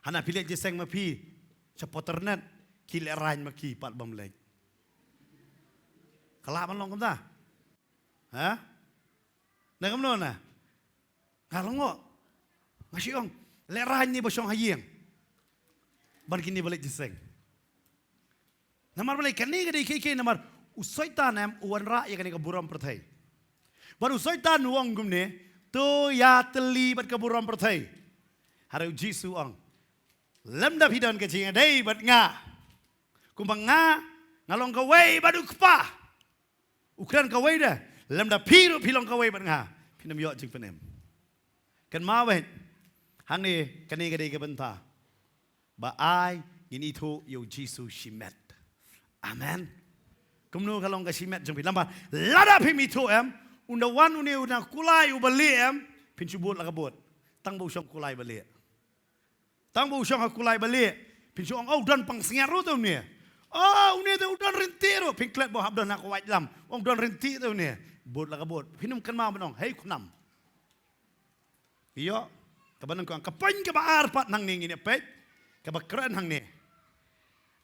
Hana phi leit jingïaseng ma phi sha poternet, ki lehraiñ ma ki pat bym leit. Ka lah ban long kumta? Ha? Na kumno na? Nga lyngngoh. Nga shu ong, lehraiñ ne ba shong ha ïing. Bad kine ba leit jingïaseng. Namar balei kane ka dei kiei kiei, namar u Soitan em u wanrah ïa kane ka burom pyrthei. Bad u Soitan u ong kumne, to ïatylli bad ka burom pyrthei. Hynrei u Jisu u ong, lymda phi don ka jingïadei bad nga, kumba nga, nga long kawei bad u Kpa. U kren kawei de, lymda phi ruh phi long kawei bad nga, phin ym ïoh jingpynim. Kynmaw beit, hangne kane ka dei ka bynta ba ai ngin ithuh ïa u Jisu shimet. Amen. Kumno ka long ka shimet jong phi? Namar lada phim ithuh em, ynda wan une u nongkulai uba lieh em, phin shu bud la ka bud. Tang ba u shong kulai ba lieh. Tang ba u shong ha kulai ba lieh, phin shu ong, oh, u don pansngiat ruh te une. Oh, une te u don ryntieh ruh, phin klet ba u hap don ha ka waitlam. Ong u don ryntieh te une. Bud la ka bud. Phin ym kynmaw ban ong, hei u khnam. Ïoh, kaba nyngkong, ka point kaba ar pat nangne ngin ïa peit. Kaba kren hangne.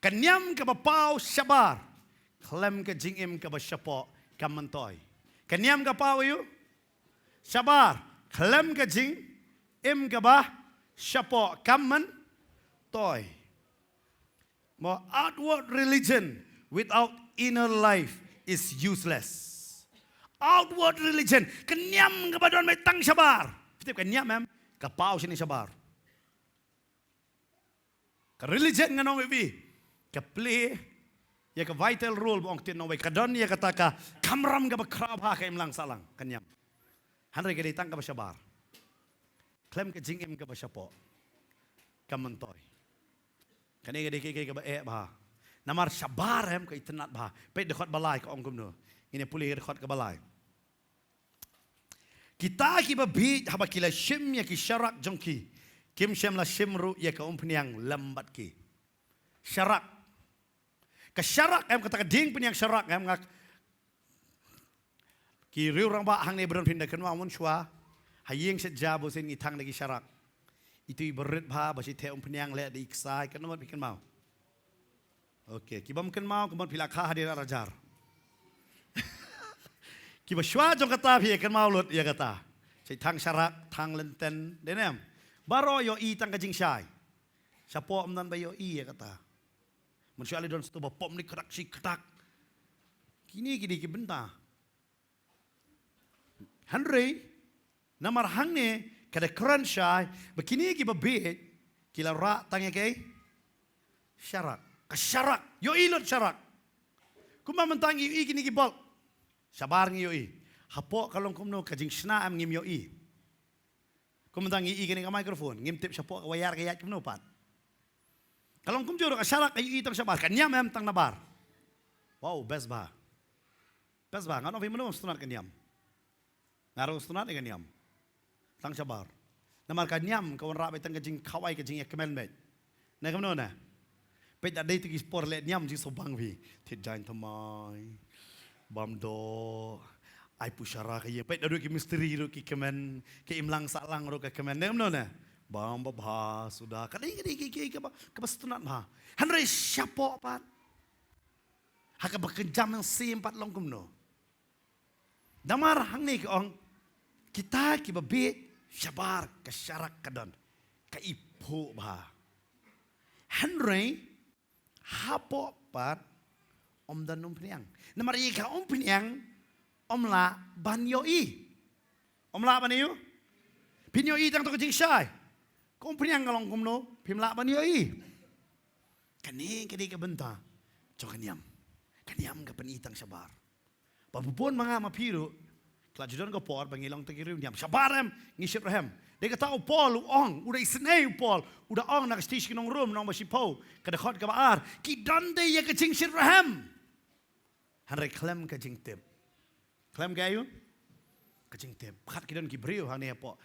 Ka niam kaba paw shabar khlem ka jingim kaba shapoh kam myntoi. Ka niam ka paw aïu? Shabar khlem ka jingim kaba shapoh kam myntoi. Mo, outward religion without inner life is useless. Outward religion, ka niam kaba don beit tang shabar. Phi tip ka niam em, ka paw shane shabar. Ka religion ngan ong ïa phi, ka play ïa ka vital role ba ong ktien nongwei, ka don ïa kata ka kamram kaba khraw bha ha ka imlang sahlang, ka niam. Hynrei ka dei tang kaba shabar khlem ka jingim kaba shapoh kam myntoi. Kane ka dei kiei kiei kaba eh bha. Namar shabar em ka itynnad bha. Peit dkhot ba lai ka ong kumno. Ngin ïa pule ïa dkhot kaba lai. Kita kiba bieit haba ki la shim ïa ki sharak jong ki, kim shym la shim ruh ïa ka umphniang lem bad ki. Sharak. Ka sharak em, kata ka diengphniang sharak em, nga, ki riew rangbah hangne ba don phin da kynmaw mynshuwa. Ha ïing shet ja bun sien ngi thang da ki sharak. Itu i barit bha, ba shi theh umphniang leh da i ksai, kynmaw phi kynmaw. Ok, ki bym kynmaw, kumno phi la kha hadien ar hajar. Kiba shuwa jong kata phi ïa kynmaw lut ïa kata. Shi thang sharak, thang lynten, dei ne em. Baroh ïohi tang ka jingshai. Shapoh ym don ba ïohi ïa kata. Mynshuwa lei don sha tu ba pom ni kdak shi kdak. Kine ki dei ki bynta. Hynrei namar hangne ka da kren shai ba kine kiba bieit ki la rah tang ïa kaei? Sharak. Ka sharak. Ïohi lut sharak. Kumba mynta ngi ïohi kine ki bulb. Shabar ngi ïohi. Hapoh ka long kumno, ka jingshna em, ngim ïohi. Kumta ngi ïohi kane ka microphone, ngim tip shapoh ka wire ka ïaid kumno pat. Ka long kumjuh ruh, ka sharak ka ïohi tang shabar, ka niam em tang nabar. Wow, best bha. Best bha, nga ong phi, mano sngewtynnat ka niam? Nga ruh sngewtynnat ïa ka niam. Tang shabar. Namar ka niam ka wanrah beit tang ka jingkhawai, ka jingïakmen beit. Ne kumno ne? Peit da dei tu ki por leh niam jingsngewbang phi. Thied jaiñ thymmai. Bam doh. Ai pushara ka ïing. Peit da dei ki mistri ruh ki kmen, ki imlang sahlang ruh ka kmen. Ne kumno ne? Bam babha suda. Ka dei, ka dei ki, ki, kaba, kaba sngewtynnat bha. Hynrei shapoh pat, ha kaba kynjam mynsiem pat long kumno? Namar hangne ka ong, kita kiba bieit shabar ka sharak ka don, ka iphuh bha. Hynrei hapoh pat ym don umphniang. Namar ïa ka umphniang ym lah ban ïohi. Ym lah ban ïohi. Phin ïohi tang tu ka jingshai. Ka umphniang ka long kumno, phim lah ban ïohi. Kane ka dei ka bynta jong ka niam. Ka niam ka pyni tang shabar. Ba bun ma nga ma phi ruh, ka la ju don ka por ba ngi long tang ki riewniam. Shabar em, ngi shitrhem. Dei kata u Paul u ong, u da isynei u Paul, u da ong na ka shithi sha ki nong Rom, lynnong ba shiphew, ka dkhot kaba ar. Ki don de ïa ka jingshitrhem. Hynrei khlem ka jingtip. Khlem ka aïu? Ka jingtip. Bad ki don ki briew hangne hapoh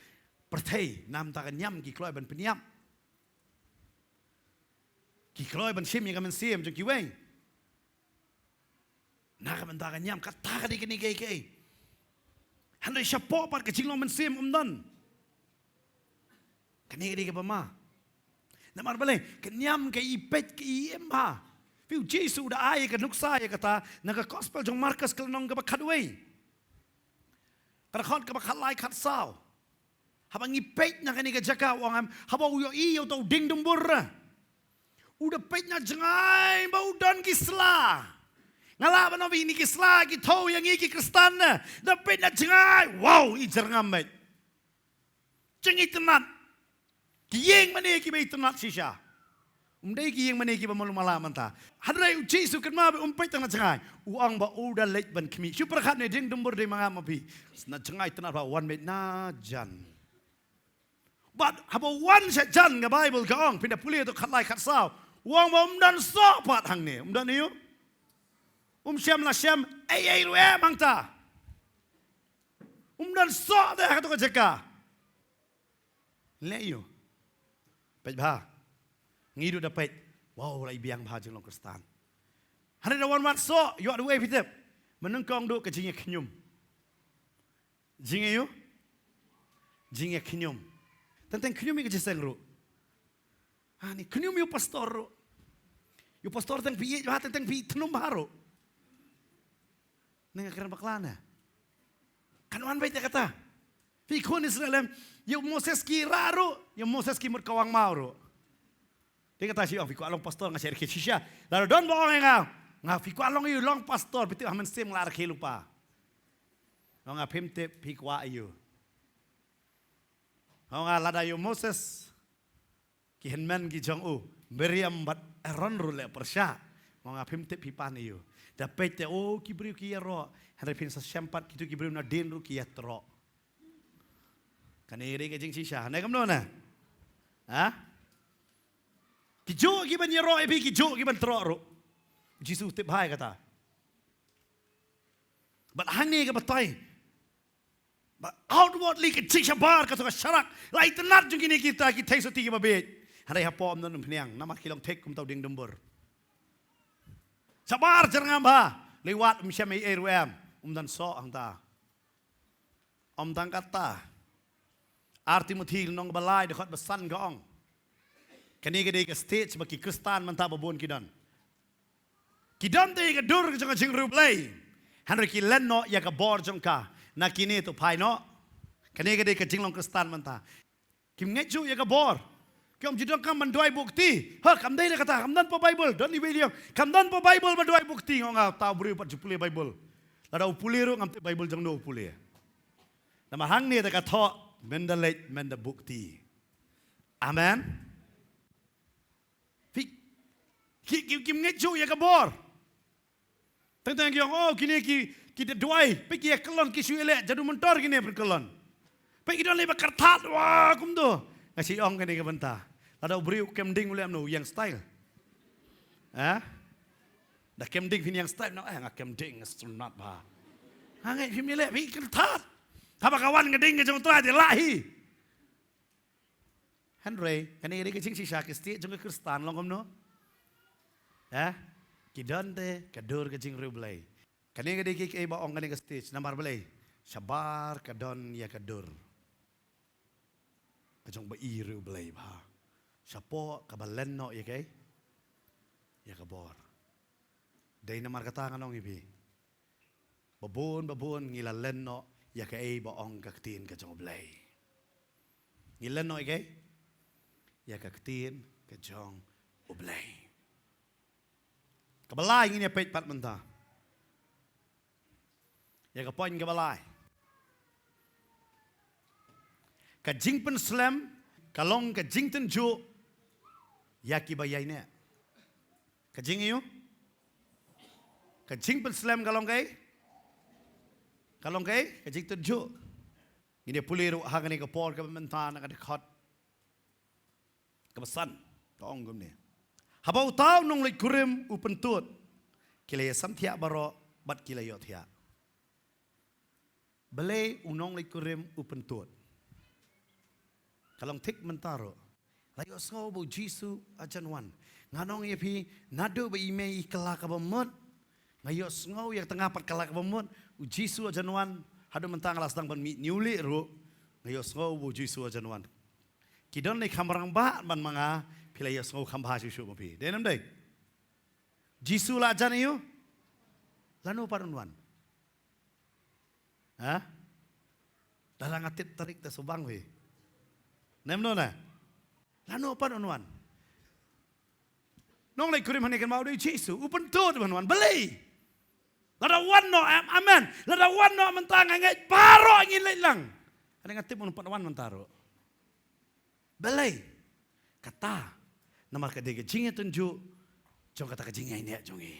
pyrthei, namar ka niam ki kloi ban pynïap. Ki kloi ban shim ïa ka mynsiem jong kiwei. Na ka bynta ka niam, kata ka dei kane kaei kaei. Hynrei shapoh pat ka jinglong mynsiem ym don. Kane ka dei kaba ma. Namar balei, ka niam ka i peit ka i im ha. Phi, u Jisu u da ai ka nuksa ïa kata na ka gospel jong Markos ka lynnong kaba khatwei, ka dkhot kaba khatlai khatsaw. Haba ngi peit na kane ka jaka, u ong em, haba u ïohi ïa uta u dieng dumbur, u da peit na jngai ba u don ki sla. Nga lah ban ong ba kine ki sla ki thew ïa ngi ki Khristan, da peit na jngai, wow, i jyrngam beit. Jingitynnad. Ki ïing mane kiba itynnad shisha. Um dei ki ïing mane kiba malu mala mynta. Hynrei u Jisu kynmaw ba um peit tang na jngai, u ong ba u da leit ban khmih. Shu pyrkhat, ne dieng dumbur dei ma nga ma phi. Na jngai tynnad ba wan beit na jan. Bad haba wan sha jan, ka Baibl ka ong, phin da pule to khatlai khatsaw, u ong ba um don soh pat hangne. Um don aïu? Um shym la shem ei ei ruh em hangta. Um don soh de ha kato ka jaka. Leh ïu? Peit bha. Ngi duh da peit, wow, la i biang bha jinglong Khristan. Hynrei da wan wad soh, ïoh da wei phi tip. Mynnyngkong duh ka jingïakhñium. Jingïa ïu? Jingïakhñium. Teng teng khñium ïa ka jingïaseng ruh. Ha, ne khñium ïa u pastor ruh. Ïa u pastor teng phi ïeit bha, teng teng phi thnum bha ruh. Ne nga kren bakla ne? Kan wan beit ïa kata. Phi khun Israel em, ïa u Moses ki rah ruh, ïa u Moses ki mut kawang maw ruh. Te kata shi ong, phi kwah long pastor, nga shait rakhe shisha. Lada don ba ong ïa nga, nga phi kwah long ïa u long pastor, phi tip ha mynsiem nga la rakhe lypa. Ong nga, phim tip phi kwah ïa u. Ong nga, lada ïa u Moses ki hynmen ki jong u, Miriam bad Aaron ruh leh pyrshah, ong nga, phim tip phi pan ïa u. Da peit te, oh, ki briew ki ïaroh, hynrei phin sa shem pat kito ki briew nadien ruh ki ïatroh. Kane dei ka jingshisha ne, kumno ne? Ha? Ki juh ki ban ïaroh ïa phi, ki juh ki ban troh ruh. Jisu tip bha ïa kata. Bad hangne ka batai ba outwardly ka jingshabar, kato ka sharak, la itynnad jong kine kita ki theisotti kiba bieit. Hynrei hapoh ym don umphniang, namar ki long thik kumta u dieng dumbur. Shabar jyrngam bha, lei wat um shem ei ei ruh em, um don soh hangta. Ym tang kata. Ar Timothi lynnong ba lai dkhot ba san ka ong, kane ka dei ka stage ba ki Khristan mynta ba bun ki don. Ki don te ïa ka dur ka jong ka jingriewblei, hynrei ki len noh ïa ka bor jong ka. Na kine to phai noh. Kane ka dei ka jinglong Khristan mynta. Kim ngeit shuh ïa ka bor. Ki ong ju donkam ban duwai buh kti. Ha, kam dei da kata, kam don pa Baibl, don iwei i liang. Kam don pa Baibl ba duwai buh kti, nga ong nga, uta u briew pat ju pule Baibl. Lada u pule ruh ngam tip Baibl jong no u pule. Namar hangne da ka thoh, men da leit, men da buh kti. Amen. Phi, ki, ki, kim ngeit shuh ïa ka bor. Teng teng ki ong, oh, kine ki, ki da duwai, peit ki ïa kyllon, ki shu ïaleh jadu montor kine pynkyllon. Peit ki don lei ba kyrthat, wah, kumto. Nga shu ong kane ka bynta. Lada u briew kem ding u leh kumno, u ïeng style. Eh? Da kem ding phin ïeng style, no, eh, nga kem ding, nga sngewtynnat bha. Nga ngeit phim ïaleh, phi kyrthat. Haba ka wan ka ding ka jong u Trai te lah hi. Hynrei kane ka dei ka jingshisha, ka state jong ka Khristan long kumno? Eh? Ki don te ka dur ka jingriewblei. Kane ka dei ka, kaei ba ong kane ka stage, namar balei? Shabar ka don ïa ka dur ka jong ba i riewblei bha. Shapoh kaba len noh ïa kaei? Ïa ka bor. Dei namar kata ngan ong ïa phi, ba bun ba bun ngi la len noh ïa kaei ba ong ka ktien ka jong U Blei. Ngi len noh ïa kaei? Ïa ka ktien ka jong U Blei. Kaba lai ngin ïa peit pat mynta. Ïa ka point kaba lai. Ka jingpynslem ka long ka jingtynjuh ïa kiba ïaineh. Ka jing ïa u? Ka jingpynslem ka long kaei? Ka long kaei? Ka jingtynjuh. Ngin ïa pule ruh ha kane ka por kaba mynta na ka dkhot kaba san. Ka ong kumne. Haba uta u nongleit kurim u pyntud, ki la ïa samthiah baroh bad ki la ïohthiah. Balei u nongleit kurim u pyntud? Ka long thik mynta ruh. La ïohsngew ba u Jisu hajan wan. Ngan ong ïa phi, naduh ba i mei i kylla kaba mut, nga ïohsngew ïa kata nga pat kylla kaba mut. U Jisu hajan wan. Haduh mynta nga la sdang ban mih hynñiew lieh ruh, nga ïohsngew ba u Jisu hajan wan. Ki don lei kham rangbah ban ma nga. Phi la ïohsngew kham bha shuh shuh ma phi, dei ne ym dei? Jisu la jan ïa u. Lano pat un wan? Ha? Lada nga tip tarik te shu bang phi. Nem no na? Lano pat un wan? Nongleit kurim hangne kynmaw u dei u Jisu, u pyntud ban wan. Balei? Lada wan noh em, amen. Lada wan noh mynta nga ngeit baroh ngin leit lang. Hangne nga tip un pat wan mynta ruh. Balei? Kata, namar ka dei ka jingïatynjuh jong kata ka jingïaineh jong ngi.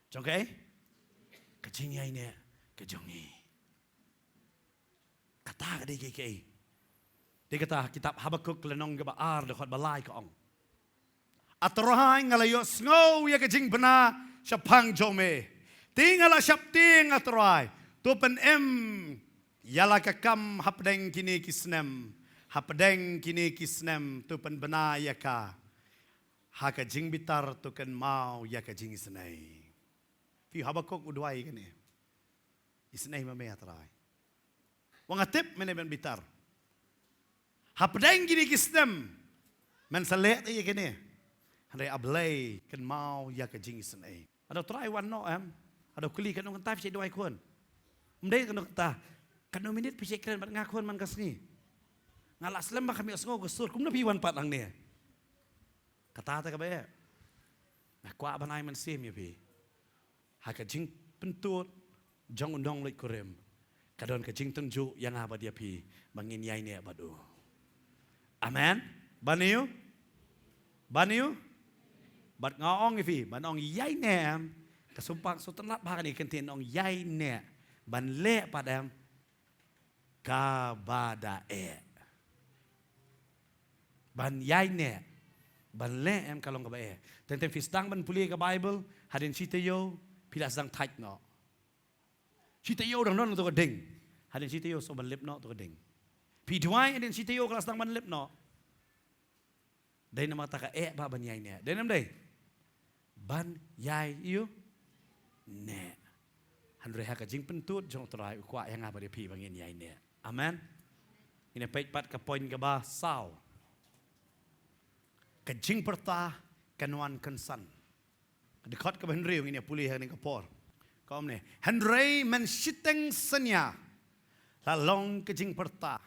Jong kaei? Ka jingïaineh ka jong ngi. Kata ka dei kaei kaei. Dei kata kitab Habakuk lynnong kaba ar dkhot ba lai ka ong. A Trai, nga la ïohsngew ïa ka jingbna shaphang jong me. Te nga la sheptieng, A Trai, to pynim ïa la ka kam hapdeng kine ki snem. Hapdeng kine ki snem to pynbna ïa ka ha ka jingbitar, to kynmaw ïa ka jingisynei. Phi, Habakuk u duwai kane. Isynei ma me, A Trai. Wa nga tip men dei ban bitar. Hapdeng kine ki snem men sa leh ïa kine. Hynrei A Blei, kynmaw ïa ka jingisynei. Hato Trai wan noh em? Hato kylli, katno kynta phi sa duwai khun? Ym dei katno kynta. Katno minit phi sa kren bad nga khun man ka sngi? Nga la slem ba kam ïohsngew ka sur, kumno phi wan pat hangne? Kata te kaba eh. Nga kwah ban ai mynsiem ïa phi. Ha ka jingpyntud jong u nongleit kurim, ka don ka jingtynjuh ïa nga bad ïa phi ba ngin ïaineh bad u. Amen. Ban ïa u? Ban ïa u? Bad nga ong ïa phi, ban ong ïaineh em, ka sumpang shu tynnat bha kane ka kyntien ong ïaineh. Ban leh pat em, kaba da eh. Ban ïaineh, ban leh em, ka long kaba eh. Teng teng phi sdang ban pule ka Baibl, hadien shi taïew phi la sdang thait noh. Shi taïew dang don to ka ding. Hadien shi taïew sdang ban lip noh to ka ding. Phi duwai, hadien shi taïew ka la sdang ban lip noh. Dei namar kata ka eh ba ban ïaineh. Dei ne ym dei? Ban ïai ïu neh. Hynrei ha ka jingpyntud jong U Trai u kwah ïa nga bad ïa phi ba ngin ïaineh. Amen. Ngin ïa peit pat ka point kaba saw. Ka jingpyrta kan wan kynsan. Ka dkhot kaba hynriew ngin ïa pule ha kane ka por. Ka ong ne, hynrei mynshiteng synñia la long ka jingpyrta.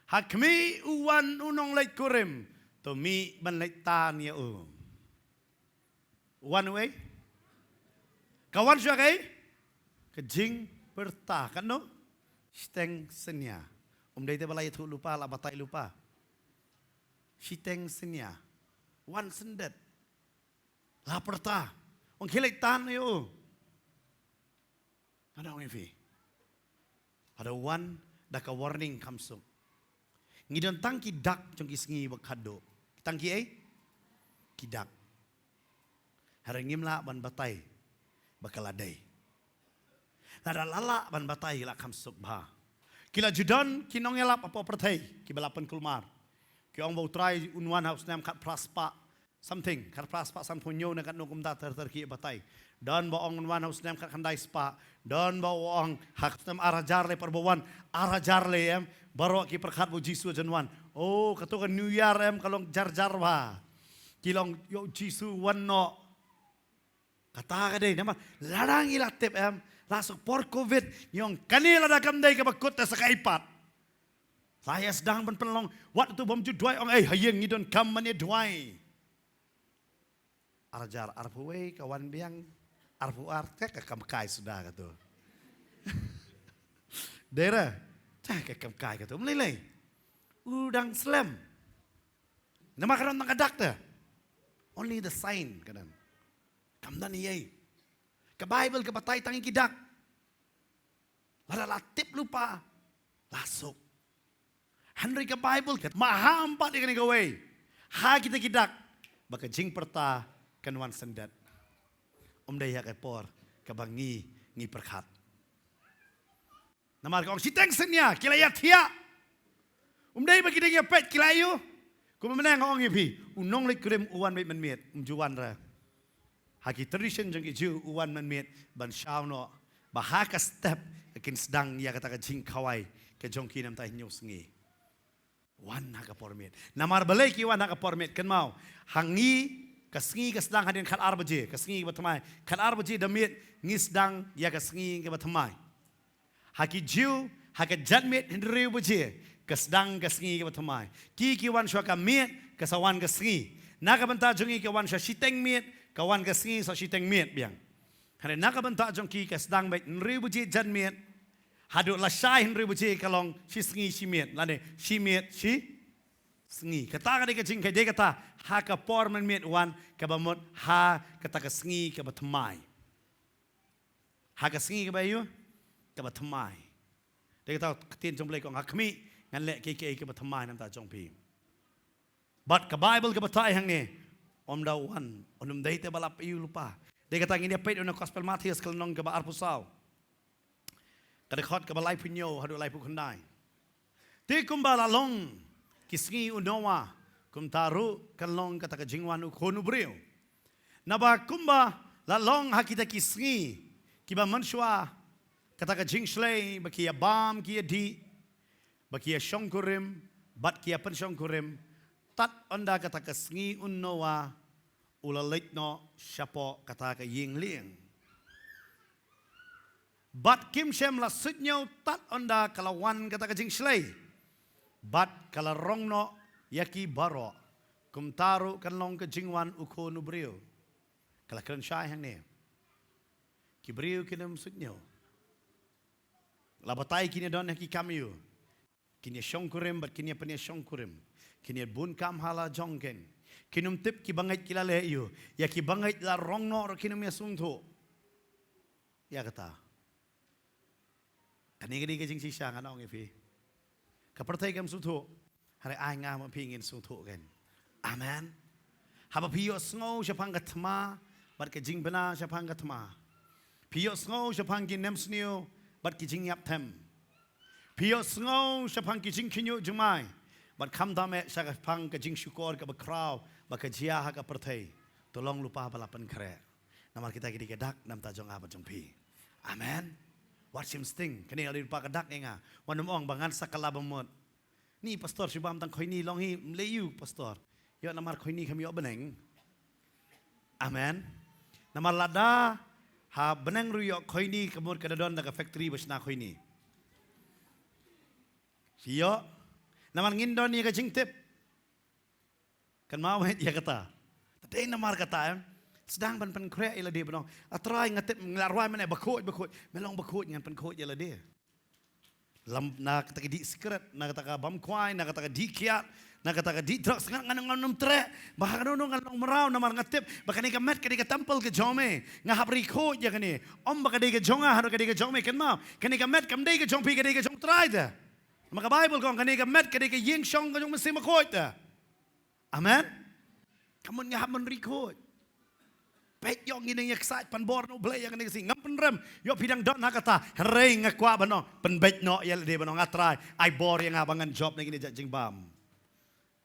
Ha khmih u wan u nongleit kurim, to mih ban leit tan ïa u. U wan uei? Ka wan shuwa kaei? Ka jingpyrta. Katno? Shiteng synñia. Ym dei te ba la ïathuh lypa, la batai lypa. Shiteng synñia. Wan syndet. La pyrta. Ong khie leit tan ïa u. Ngan ong ïa phi. Hato wan da ka warning kham suk. Ngi don tang ki dak jong ki sngi ba khatduh. Tang kiei? Ki dak. Hynrei ngim lah ban batai ba ka la dei. Lada la lah ban batai la kham suk bha. Ki la ju don ki nongïalap hapoh pyrthei kiba la pynkulmar. Ki ong ba U Trai un wan ha u snem khatphra spah something, khatphra spah sanphew hynñiew ne katno kumta ter ter ki batai. Don ba ong un wan ha u snem khatkhyndai spah. Don ba ong ha u snem ar hajar lei, para ba wan ar hajar lei em. Baroh ki pyrkhat ba U Jisu jan wan. Oh, kato ka New Year em ka long jar jar bha. Ki long ïoh U Jisu wan noh. Kata ka dei namar lada ngi la tip em, la suk por covid, ngi ong kane lada kam dei kaba kut te sa kaei pat. La ïa sdang ban pynlong, wat tu bym ju duwai ong ei ha ïing ngi donkam ban ïa duwai. Ar hajar arphew wei ka wan biang, arphew ar te ka kam kai suda kato. Dei re, te ka kam kai kato. Ym lei lei. U dang slem. Namar ka don tang ka dak te. Only the sign ka don. Kam don ei ei. Ka Baibl ka batai tang ïa ki dak. Lada la tip lypa, la suk. Hynrei ka Baibl ka maham pat ïa kane kawei ha kita ki dak ba ka jingpyrta kan wan syndet. Ym dei ha ka por kaba ngi, ngi pyrkhat. Namar ka ong shiteng synñia ki la ïathiah. Ym dei ba ki dang ïa peit ki la ïoh. Kumba mynne nga ong ïa phi, u nongleit kurim u wan beit mynmiet, um ju wan re. Ha ki tradition jong ki Jiw u wan mynmiet ban shaw noh ba ha ka step kin sdang ïa kata ka jingkhawai ka jong ki namar ta hynñiew sngi. Wan ha ka por miet. Namar balei ki wan ha ka por miet, kynmaw. Ha ngi ka sngi ka sdang hadien khatar baje, ka sngi kaba thymmai. Khatar baje da miet ngi sdang ïa ka sngi kaba thymmai. Ha ki Jiw, ha ka janmiet hynriew baje ka sdang ka sngi kaba thymmai. Ki ki wan shuwa ka miet ka sa wan ka sngi. Na ka bynta jong ngi ka wan shuwa shiteng miet ka wan ka sngi sa shiteng miet biang. Hynrei na ka bynta jong ki ka sdang beit hynriew baje janmiet haduh lashai hynriew baje ka long shi sngi shi miet lane shi miet shi sngi. Kata ka dei ka jingkheiñ, dei kata ha ka por mynmiet wan kaba mut ha kata ka sngi kaba thymmai. Ha ka sngi kaba ïoh kaba thymmai. Dei kata ka ktien jong U Blei ka ong ha khmih ngan leh kiei kiei kaba thymmai namar ta jong phi. Bad ka Baibl ka batai hangne, ym da wan, ym dei te ba la peit lypa. Dei kata ngin ïa peit na Gospel Mathaios ka lynnong kaba arphew saw, ka dkhot kaba laiphew hynñiew haduh laiphew khyndai. Te kumba la long ki sngi u Noah, kumta ruh kan long kata ka jingwan u Khun u briew. Naba kumba la long ha kita ki sngi kiba mynshuwa, kata ka jingshlei ba ki ïa bam ki ïa dih, ba ki ïa shongkurim bad ki ïa pynshongkurim, tad ynda kata ka sngi u Noah u la leit noh shapoh kata ka ïing lieng. Bad kim shym la suidñiew tad ynda ka la wan kata ka jingshlei bad ka la rong noh ïa ki baroh. Kumta ruh kan long ka jingwan u Khun u briew. Ka la kren shai hangne. Ki briew kin ym suidñiew. La batai kin ïa don ha ki kam ïew. Kin ïa shongkurim bad kin ïa pynïa shongkurim. Kin ïa bun kam ha la jong kin. Kin ym tip ki bangeit ki la leh ïew. Ïa ki bangeit la rong noh ruh kin ym ïa sngewthuh ïa kata. Kane ka dei ka jingshisha ngan ong ïa phi. Ka pyrthei kam sngewthuh. Hynrei ai nga ma phi ngin sngewthuh kein. Amen. Haba phi ïohsngew shaphang ka thma bad ka jingbna shaphang ka thma. Phi ïohsngew shaphang ki nemsniew bad ki jingïap them. Phi ïohsngew shaphang ki jingkhynñiuh jingmai bad khamtam eh shaphang ka jingshukor kaba khraw ba ka jia ha ka pyrthei. To long lypa ba la pynkhreh. Namar kita ki dei ki dak namar ta jong nga bad jong phi. Amen. Wat shim sting. Kane ka dei lypa ka dak ïa nga. Wat nym ong ba ngan sa kylla ba mut. Ni pastor shu bam tang khoini long hi, ym lei ïew pastor. Ïoh namar khoini kham ïoh bneng. Amen. Namar lada ha bneng ruh ïoh khoini ka mut ka da don da ka factory ba shna khoini. Ïoh. Namar ngin don ïa ka jingtip. Kynmaw ïa kata. Te dei namar kata em. Sdang ban pynkhreh ïa lade ba ong, A Trai nga tip, nga la rwai mynne ba khuid ba khuid. Me long ba khuid ngan pynkhuid ïa lade. Lam na kata ka dih sikret, na kata ka bam kwai, na kata ka dih kiad, na kata ka dih drugs, ngan, ngan, ngan ym treh. Ba ha kano kano ngan long mraw namar nga tip ba kane ka met ka dei ka temple ka jong me. Nga hap ri khuid ïa kane. Ym ba ka dei ka jong nga, haduh ka dei ka jong me, kynmaw. Kane ka met kam dei ka jong phi, ka dei ka jong Trai te. Namar ka Baibl ka ong kane ka met ka dei ka ïing shong ka jong u Mynsiem Bakhuid te. Amen. Ka mut nga hap ban ri khuid. Peit ïoh ngi nang ïa ksaid pan bor na U Blei ïa kane ka sngi. Ngam pynrem ïoh phi dang don ha kata. Hynrei nga kwah ban ong, pynbeit noh ïa lade ban ong, A Trai, ai bor ïa nga ba ngan jop na kine ki jingbam.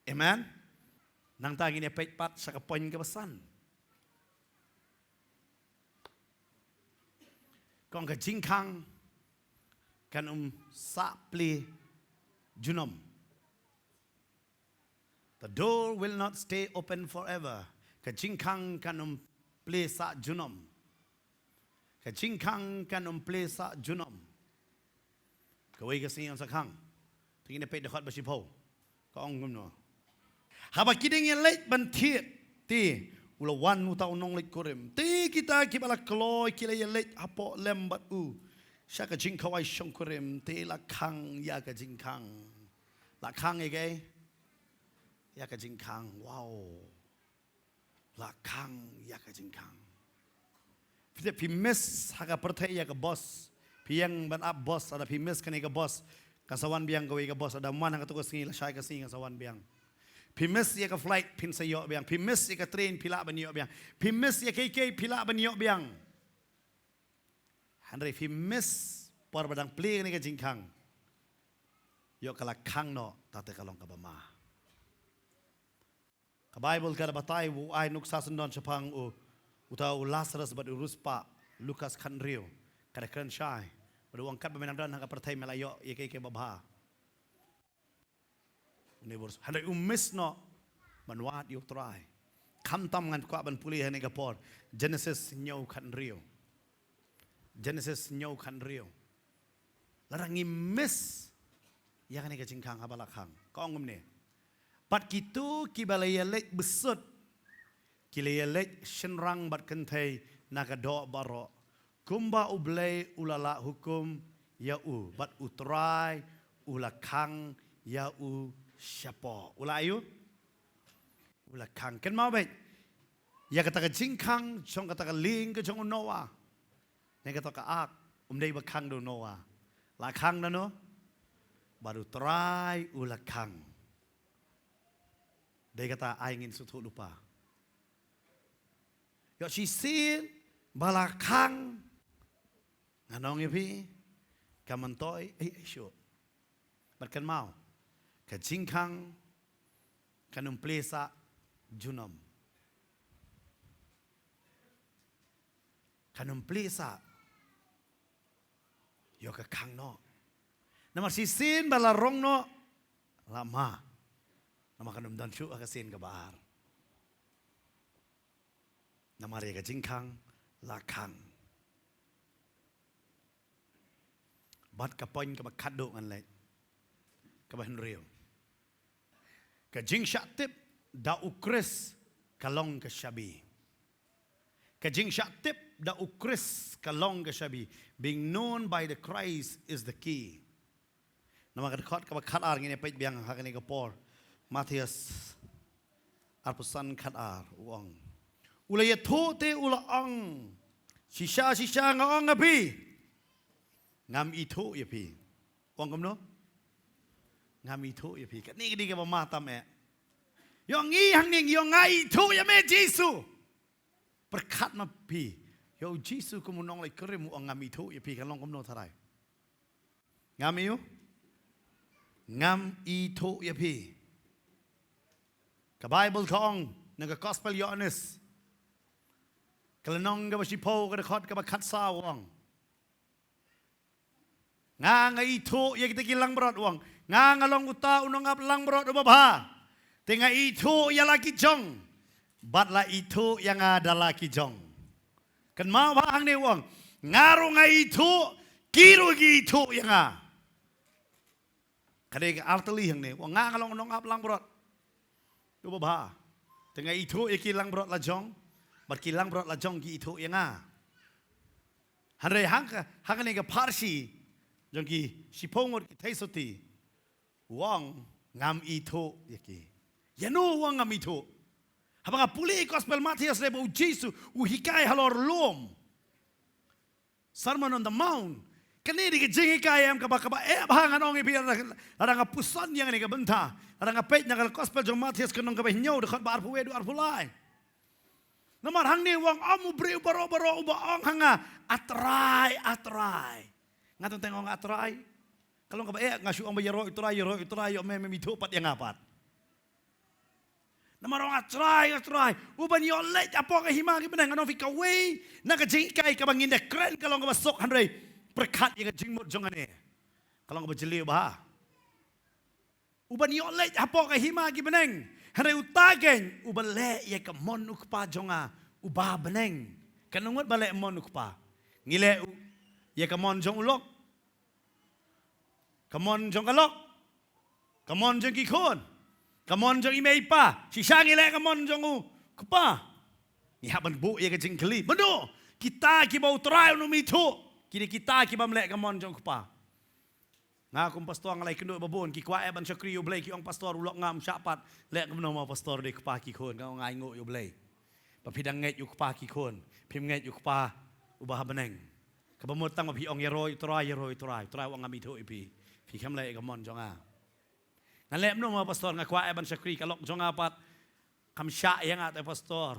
Amen. Nangta ngin ïa peit pat sha ka point kaba san. Ka ong ka jingkhang kan ym sah plie junom. The door will not stay open forever. Ka jingkhang kan ym plie sah junom. Ka jingkhang kan ym plie sah junom. Kawei ka sngi yn sa khang. Te ngin ïa peit dkhot ba shiphew. Ka ong kumno. Haba ki dang ïa leit ban thied te u la wan uta u nongleit kurim. Te kita kiba la kloi ki la ïa leit hapoh lem bad u sha ka jingkhawai shongkurim, te la khang ïa ka jingkhang. La khang ïa kaei? Ïa ka jingkhang. Wow. La khang ïa ka jingkhang. Phi tip phi miss ha ka pyrthei ïa ka boss Phi ïeng ban ap bos, lada phi miss kane ka bos, kan sa wan biang kawei ka bos, lada man ha kato ka sngi, lashai ka sngi kan sa wan biang. Phi miss ïa ka flight, phin sa ïoh biang. Phi miss ïa ka train, phi lah ban ïoh biang. Phi miss ïa kiei kiei, phi lah ban ïoh biang. Hynrei phi miss por ba dang plie kane ka jingkhang, ïoh ka la khang noh, ta te ka long kaba ma. Ka Baibl ka da batai, u ai nuksa syndon shaphang u, uta u Lasarus bad u riewspah, Lukas khathynriew. Ka da kren shai bad u ong katba me nang don ha ka pyrthei me la ïoh ïa kiei kiei babha. Une u riewspah, hynrei u miss noh ban wad ïa u Trai. Khamtam ngan kwah ban pule ha kane ka por. Genesis hynñiew khathynriew. Genesis hynñiew khathynriew. Lada ngi miss ïa kane ka jingkhang haba la khang, ka ong kumne: Bad kito kiba la ïaleit bsut, ki la ïaleit shynrang bad kynthei na ka doh baroh, kumba U Blei u la lah hukum ïa u, bad U Trai u la khang ïa u shapoh. U la ïa u, u la khang. Kynmaw beit ïa kata ka jingkhang jong kata ka lieng ka jong u Noah, ne kata ka ark, um dei ba khang da u Noah. La khang da uno? Bad U Trai u la khang. Dei kata ai ngin sngewthuh lypa. Ïoh shisien ba la khang, ngan ong ïa phi, ka myntoi, ei, ei, shuh. Bad kynmaw, ka jingkhang kan ym plie sah junom. Kan ym plie sah. Ïoh ka khang noh. Namar shisien ba la rong noh, la ma. Namar kan ym don shuh ha ka sien kaba ar. Namar ïa ka jingkhang la khang. Bad ka point kaba khatduh ngan leit, kaba hynriew. Ka jingshah tip da U Khrist ka long ka shabi. Ka jingshah tip da U Khrist ka long ka shabi. Being known by the Christ is the key. Namar ka dkhot kaba khatar ngin ïa peit biang ha kane ka por. Mathaios arphew san khatar u ong. U la ïathuh te u la ong, shisha shisha nga ong ha phi, ngam ithuh ïa phi. U ong kumno? Ngam ithuh ïa phi. Kane ka dei kaba ma tam eh. Ïoh ngi hangne ngi ong nga ithuh ïa me Jisu. Pyrkhat ma phi, ïoh u Jisu kum u nongleit kurim u ong ngam ithuh ïa phi, kan long kumno tharai? Ngam ïoh? Ngam ithuh ïa phi. Ka Baibl ka ong na ka Gospel Ïoannis, ka lynnong kaba shiphew, ka dkhot kaba khatsaw u ong, nga nga ithuh ïa kita ki langbrot, u ong. Nga nga long uta u nongap langbrot uba bha. Te nga ithuh ïa la ki jong, bad la ithuh ïa nga da la ki jong. Kynmaw bha hangne u ong, nga ruh nga ithuh, ki ruh ki ithuh ïa nga. Ka dei ka artylli hangne, u ong nga nga long u nongap langbrot uba bha. Te nga ithuh ïa ki langbrot la jong, bad ki langbrot la jong ki ithuh ïa nga. Hynrei hangka, hangkane ka pharshi jong ki shiphew ngut ki theisotti, u ong ngam ithuh ïa ki. Ïano u ong ngam ithuh? Haba nga pule Gospel Mathaios, lada u Jisu u hikai halor lum, Sermon on the Mount. Kane dei ka jinghikai em kaba, kaba eh bha, ngan ong ïa phi, lada, lada nga puson ïa kane ka bynta, lada nga peit na ka Gospel jong Mathaios, ka lynnong kaba hynñiew, dkhot ba arphew wei haduh arphew lai. Namar hangne u ong, ym u briew baroh baroh uba ong ha nga, A Trai, A Trai. Nga teng teng ong A Trai. Ka long kaba eh, nga shu ong ba ïaroh u Trai, ïaroh u Trai, ïoh me mem ithuh pat ïa nga pat. Namar ong A Trai, A Trai, u ban ïoh leit hapoh ka hima ki bneng. Ngan ong ïa phi, kawei na ka jinghikai kaba ngin da kren ka long kaba suk, hynrei pyrkhat ïa ka jingmut jong kane, ka long kaba jylliew bha. U ban ïoh leit hapoh ka hima ki bneng, hynrei uta keiñ uba leh ïa ka mon u Kpa jong nga uba ha bneng. Katno ngut ba leh mon u Kpa? Ngi leh u, ïa ka mon jong u lok, ka mon jong ka lok, ka mon jong ki khun, ka mon jong i mei i pa. Shisha ngi leh ka mon jong u Kpa. Ngi hap ban buh ïa ka jingkylli. Mynno kita kiba u Trai un ym ithuh? Ki dei kita ki bym leh ka mon jong u Kpa. Nga kum pastor nga la ïakynduh ba bun, ki kwah eh ban shakri ïa u Blei, ki ong, Pastor, u lok nga um shah pat. Leh kumno mo Pastor, dei kpa ki khun? Nga ong, ainguh ïa u Blei ba phi dang ngeit ïa u Kpa ki khun, phim ngeit ïa u Kpa uba ha bneng. Kaba mut tang ba phi ong ïaroh ïa u Trai, ïaroh ïa u Trai, u Trai u ong ngam ithuh ïa phi. Phi khlem leh ïa ka mon jong nga. Nga leh kumno mo pastor, nga kwah ban shakri, ka lok jong nga pat kam shah ïa nga te pastor.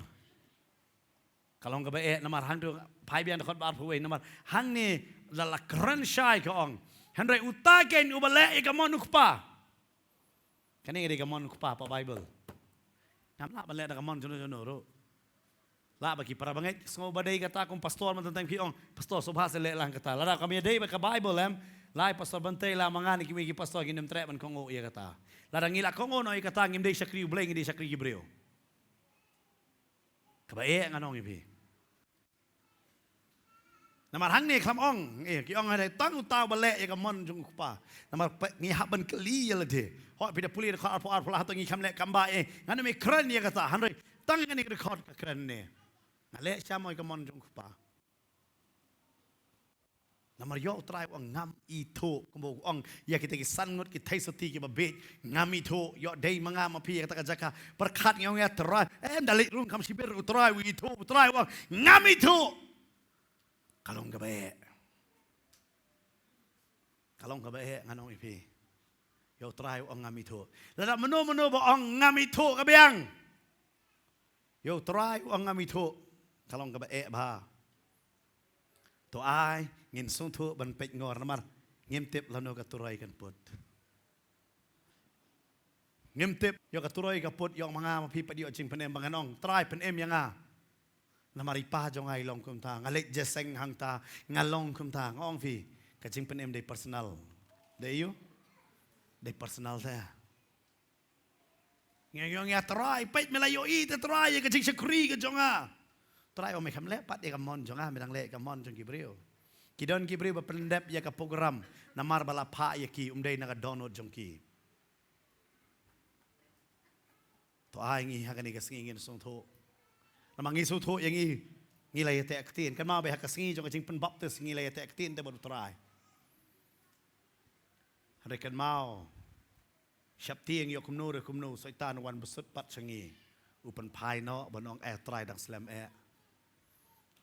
Ka long kaba eh, namar hangto, phai biang dkhot ba arphew wei, namar hangne la la kren shai ka ong. Hynrei uta keiñ uba leh ïa ka mon u Kpa. Kane ka dei ka mon u Kpa ha Baibl. Ngam lah ban leh da ka mon jong no jong no ruh. Lah ba ki para bangeit ki sngew ba dei kata kum pastor, mynta tang ki ong, pastor sngewbha sa leh lang kata. Lada kam ïadei bad ka Baibl em, la i pastor Bantei, la ma nga ne kiwei ki pastor ngim treh ban kohnguh ïa kata. Lada ngi la kohnguh noh ïa kata, ngim dei shakri U Blei, ngi dei shakri ki briew. Kaba eh ngan ong ïa phi. Namar hangne khlem ong, eh, ki ong hynrei tang uta uba leh ïa ka mon jong u Kpa. Namar peit ngi hap ban kylli ïa lade. Hooid phi da pule dkhot arphew ar, phi la hap, to ngi khlem leh kam ba, eh, ngan ym kren ïa kata, hynrei tang kane ka dkhot ka kren ne. Nga leh shano ïa ka mon jong u Kpa? Namar ïoh u Trai u ong ngam ithuh, kumba u ong ïa kita ki san ngut ki theisotti kiba bieit, ngam ithuh, ïoh dei ma nga ma phi ïa kata ka jaka. Pyrkhat ngi ong ïa Trai, em, da leit rung kham shibit u Trai u ithuh, u Trai u ong ngam ithuh. Ka long kaba eh. Ka long kaba eh ngan ong ïa phi. Ïoh u Trai u ong ngam ithuh. Lada mano mano ba ong ngam ithuh ka biang. Ïoh u Trai u ong ngam ithuh. Ka long kaba eh bha. To ai ngin sngewthuh ban peit ngor namar ngim tip lano ka turoi kan put. Ngim tip, ïoh ka turoi ka put, ïoh ma nga ma phi pat ïoh jingpynim ba ngan ong, Trai pynim ïa nga. Namar i Pa jong nga i long kumta, nga leit jingïaseng hangta, nga long kumta, nga ong phi, ka jingpynim dei personal. Dei ïoh? Dei personal te. Ngi ong ïa Trai, peit me la ïohi te Trai ïa ka jingshakri ka jong nga. Trai ong me khlem leh pat ïa ka mon jong nga, me dang leh ïa ka mon jong ki briew. Ki don ki briew ba pyndep ïa ka program namar ba la phah ïa ki, ym dei na ka dohnud jong ki. To ai ngi ha kane ka sngi ngin sngewthuh. Namar ngi sngewthuh ïa ngi, ngi la ïateh ktien. Kynmaw ba ha ka sngi jong ka jingpynbaptis ngi la ïateh ktien te bad u Trai. Hynrei kynmaw, sheptieng ïoh kumno re kumno, Soitan u wan bsut pat sha ngi. U pynphai noh ban ong eh Trai dang slem eh.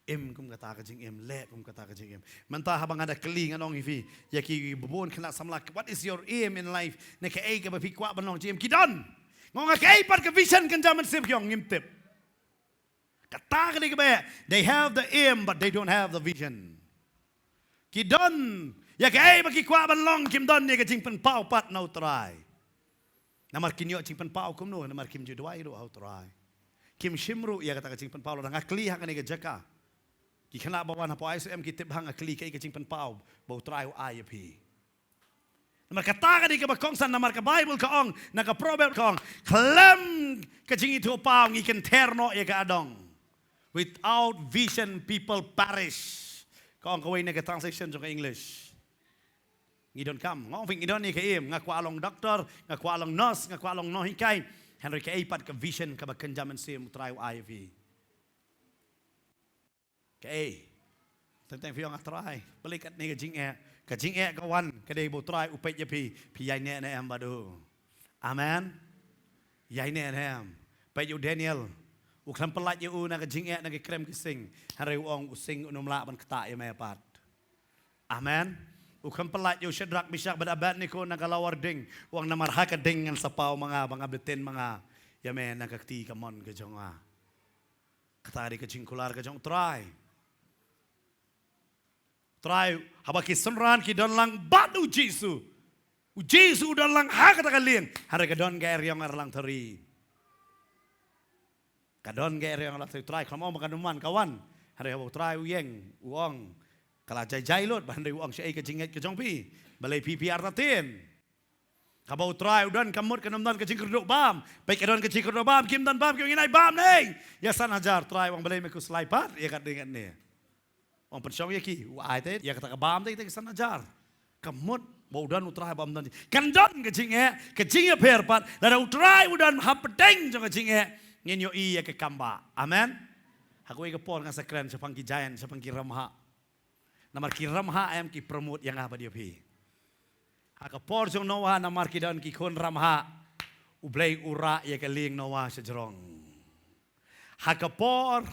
Im kum kata ka jingim, leh kum kata ka jingim. Mynta haba nga da kylli ngan ong ïa phi, ïa ki bun khynnah samla, what is your aim in life? Ne kaei kaba phi kwah ban long jingim? Ki don. Nga ong kaei pat ka vision kynja mynsiem, ki ong ngim tip. Kata ka dei kaba, they have the aim but they don't have the vision. Ki don ïa kaei ba ki kwah ban long, kim don ïa ka jingpynpaw pat na u Trai. Namar kin ïoh jingpynpaw kumno, namar kim ju duwai ruh ha u Trai. Kim shim ruh ïa kata ka jingpynpaw, lada nga kylli ha kane ka jaka. Ki khynnah ba wan hapoh I C M ki tip ba nga kylli kaei ka jingpynpaw ba u Trai u ai ïa phi. Namar kata ka dei kaba kongsan, namar ka Baibl ka ong, na ka Proverb ka ong, khlem ka jingithuhpaw ngi kynther noh ïa ka adong. Without vision people perish. Ka ong kawei na ka translation jong ka English. Ngi donkam, nga ong phi ngi don ïa ka aim, nga kwah long doctor, nga kwah long nurse, nga kwah long nonghikai. Hynrei kaei pat ka vision kaba kynja mynsiem u Trai u ai ïa phi? Kaei? Teng teng phi ong a Trai, balei katne ka jingeh? Ka jingeh ka wan, ka dei ba u Trai u peit ïa phi, phi ïaineh ne em bad u. Amen. Ïaineh ne em? Peit ïa u Daniel. U khlem pyllait ïa u na ka jingeh, na ka krem ki sing. Hynrei u ong u sing un ym lah ban ktah ïa me pat. Amen. U khlem pyllait ïa u Shadrak, Meshak bad Abednego na ka lawar ding. U ong namar ha ka ding ngan sa paw ma nga, ba nga btin ma nga ïa me na ka kti kamon ka jong nga. Kata ka dei ka jingkular ka jong u Trai. Trai, haba ki synran ki don lang bad u Jisu. U Jisu u don lang ha kata ka lieng. Hynrei ka don ka eriong arlang thari. Ka don ka eriong arlang thari. Trai khlem ong ba kan ym wan, ka wan. Hynrei haba u Trai u ïeng, u ong, ka la jai jai lut, ba hynrei u ong shaei ka jingngeit ka jong phi? Balei phi phi artatien? Haba u Trai u don, ka mut kan ym don ka jingkyrduh bam. Peit ka don ka jingkyrduh bam, kim don bam, kim ngin ai bam ne ïa san hajar. Trai u ong balei me khuslai pat ïa katne katne. Ong pynshong ïa ki, u ai te ïa kata ka bam te, ïa kata ka san hajar. Ka mut ba u don u Trai bam don. Kan don ka jingeh, ka jingïapher pat. Lada u Trai u don hapdeng jong ka jingeh, ngin ïohi ïa ka kam ba. Amen. Ha kawei ka por nga sa kren shaphang ki giant, shaphang ki ramhah. Namar ki ramhah em ki promote ïa nga bad ïa phi. Ha ka por jong Noah, namar ki don ki khun ramhah, U Blei u rah ïa ka lieng Noah shajrong. Ha ka por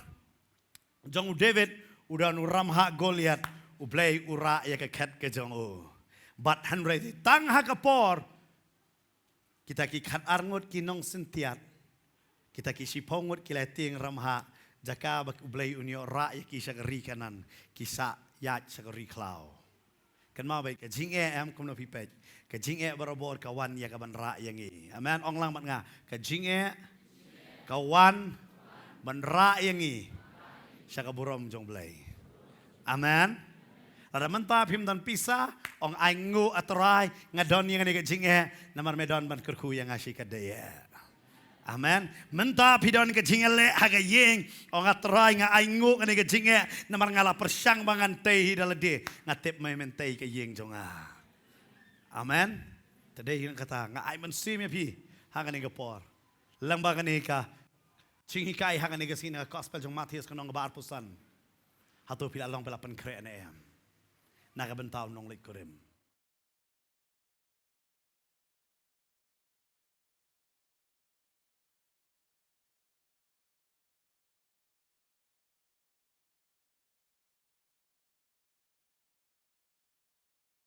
jong u David, u don u ramhah Goliath, U Blei u rah ïa ka khet ka jong u. Bad hynrei tang ha ka por kita ki khat ar ngut ki nongsyntiat, kita ki shiphew ngut ki la tieng ramhah, jaka ba U Blei un ïoh rah ïa ki sha ka ri Kanaan, ki sah ïaid sha ka ri khlaw. Kynmaw beit, ka jingeh em, kumno phi peit, ka jingeh barabor ka wan ïa ka ban rah ïa ngi. Amen. Ong lang bad nga, ka jingeh ka wan ban rah ïa ngi sha ka burom jong U Blei. Amen. Lada mynta phim don pisa, ong, ainguh, A Trai, nga don ïa kane ka jingeh, namar me don ban kyrkhu ïa nga shi katdei. Amen. Mynta phi don ka jingïaleh ha ka ïing, ong, A Trai, nga ainguh kane ka jingeh, namar nga la pyrshang ba ngan tei hi da lade, nga tip me men tei ka ïing jong nga. Amen. Te dei hi kata nga ai mynsiem ïa phi ha kane ka por. Lyngba kane ka jinghikai ha kane ka sngi na ka gospel jong Mathaios ka lynnong kaba arphew san. Hato phi la long, phi la pynkhreh ne em na ka bynta u nongleit kurim?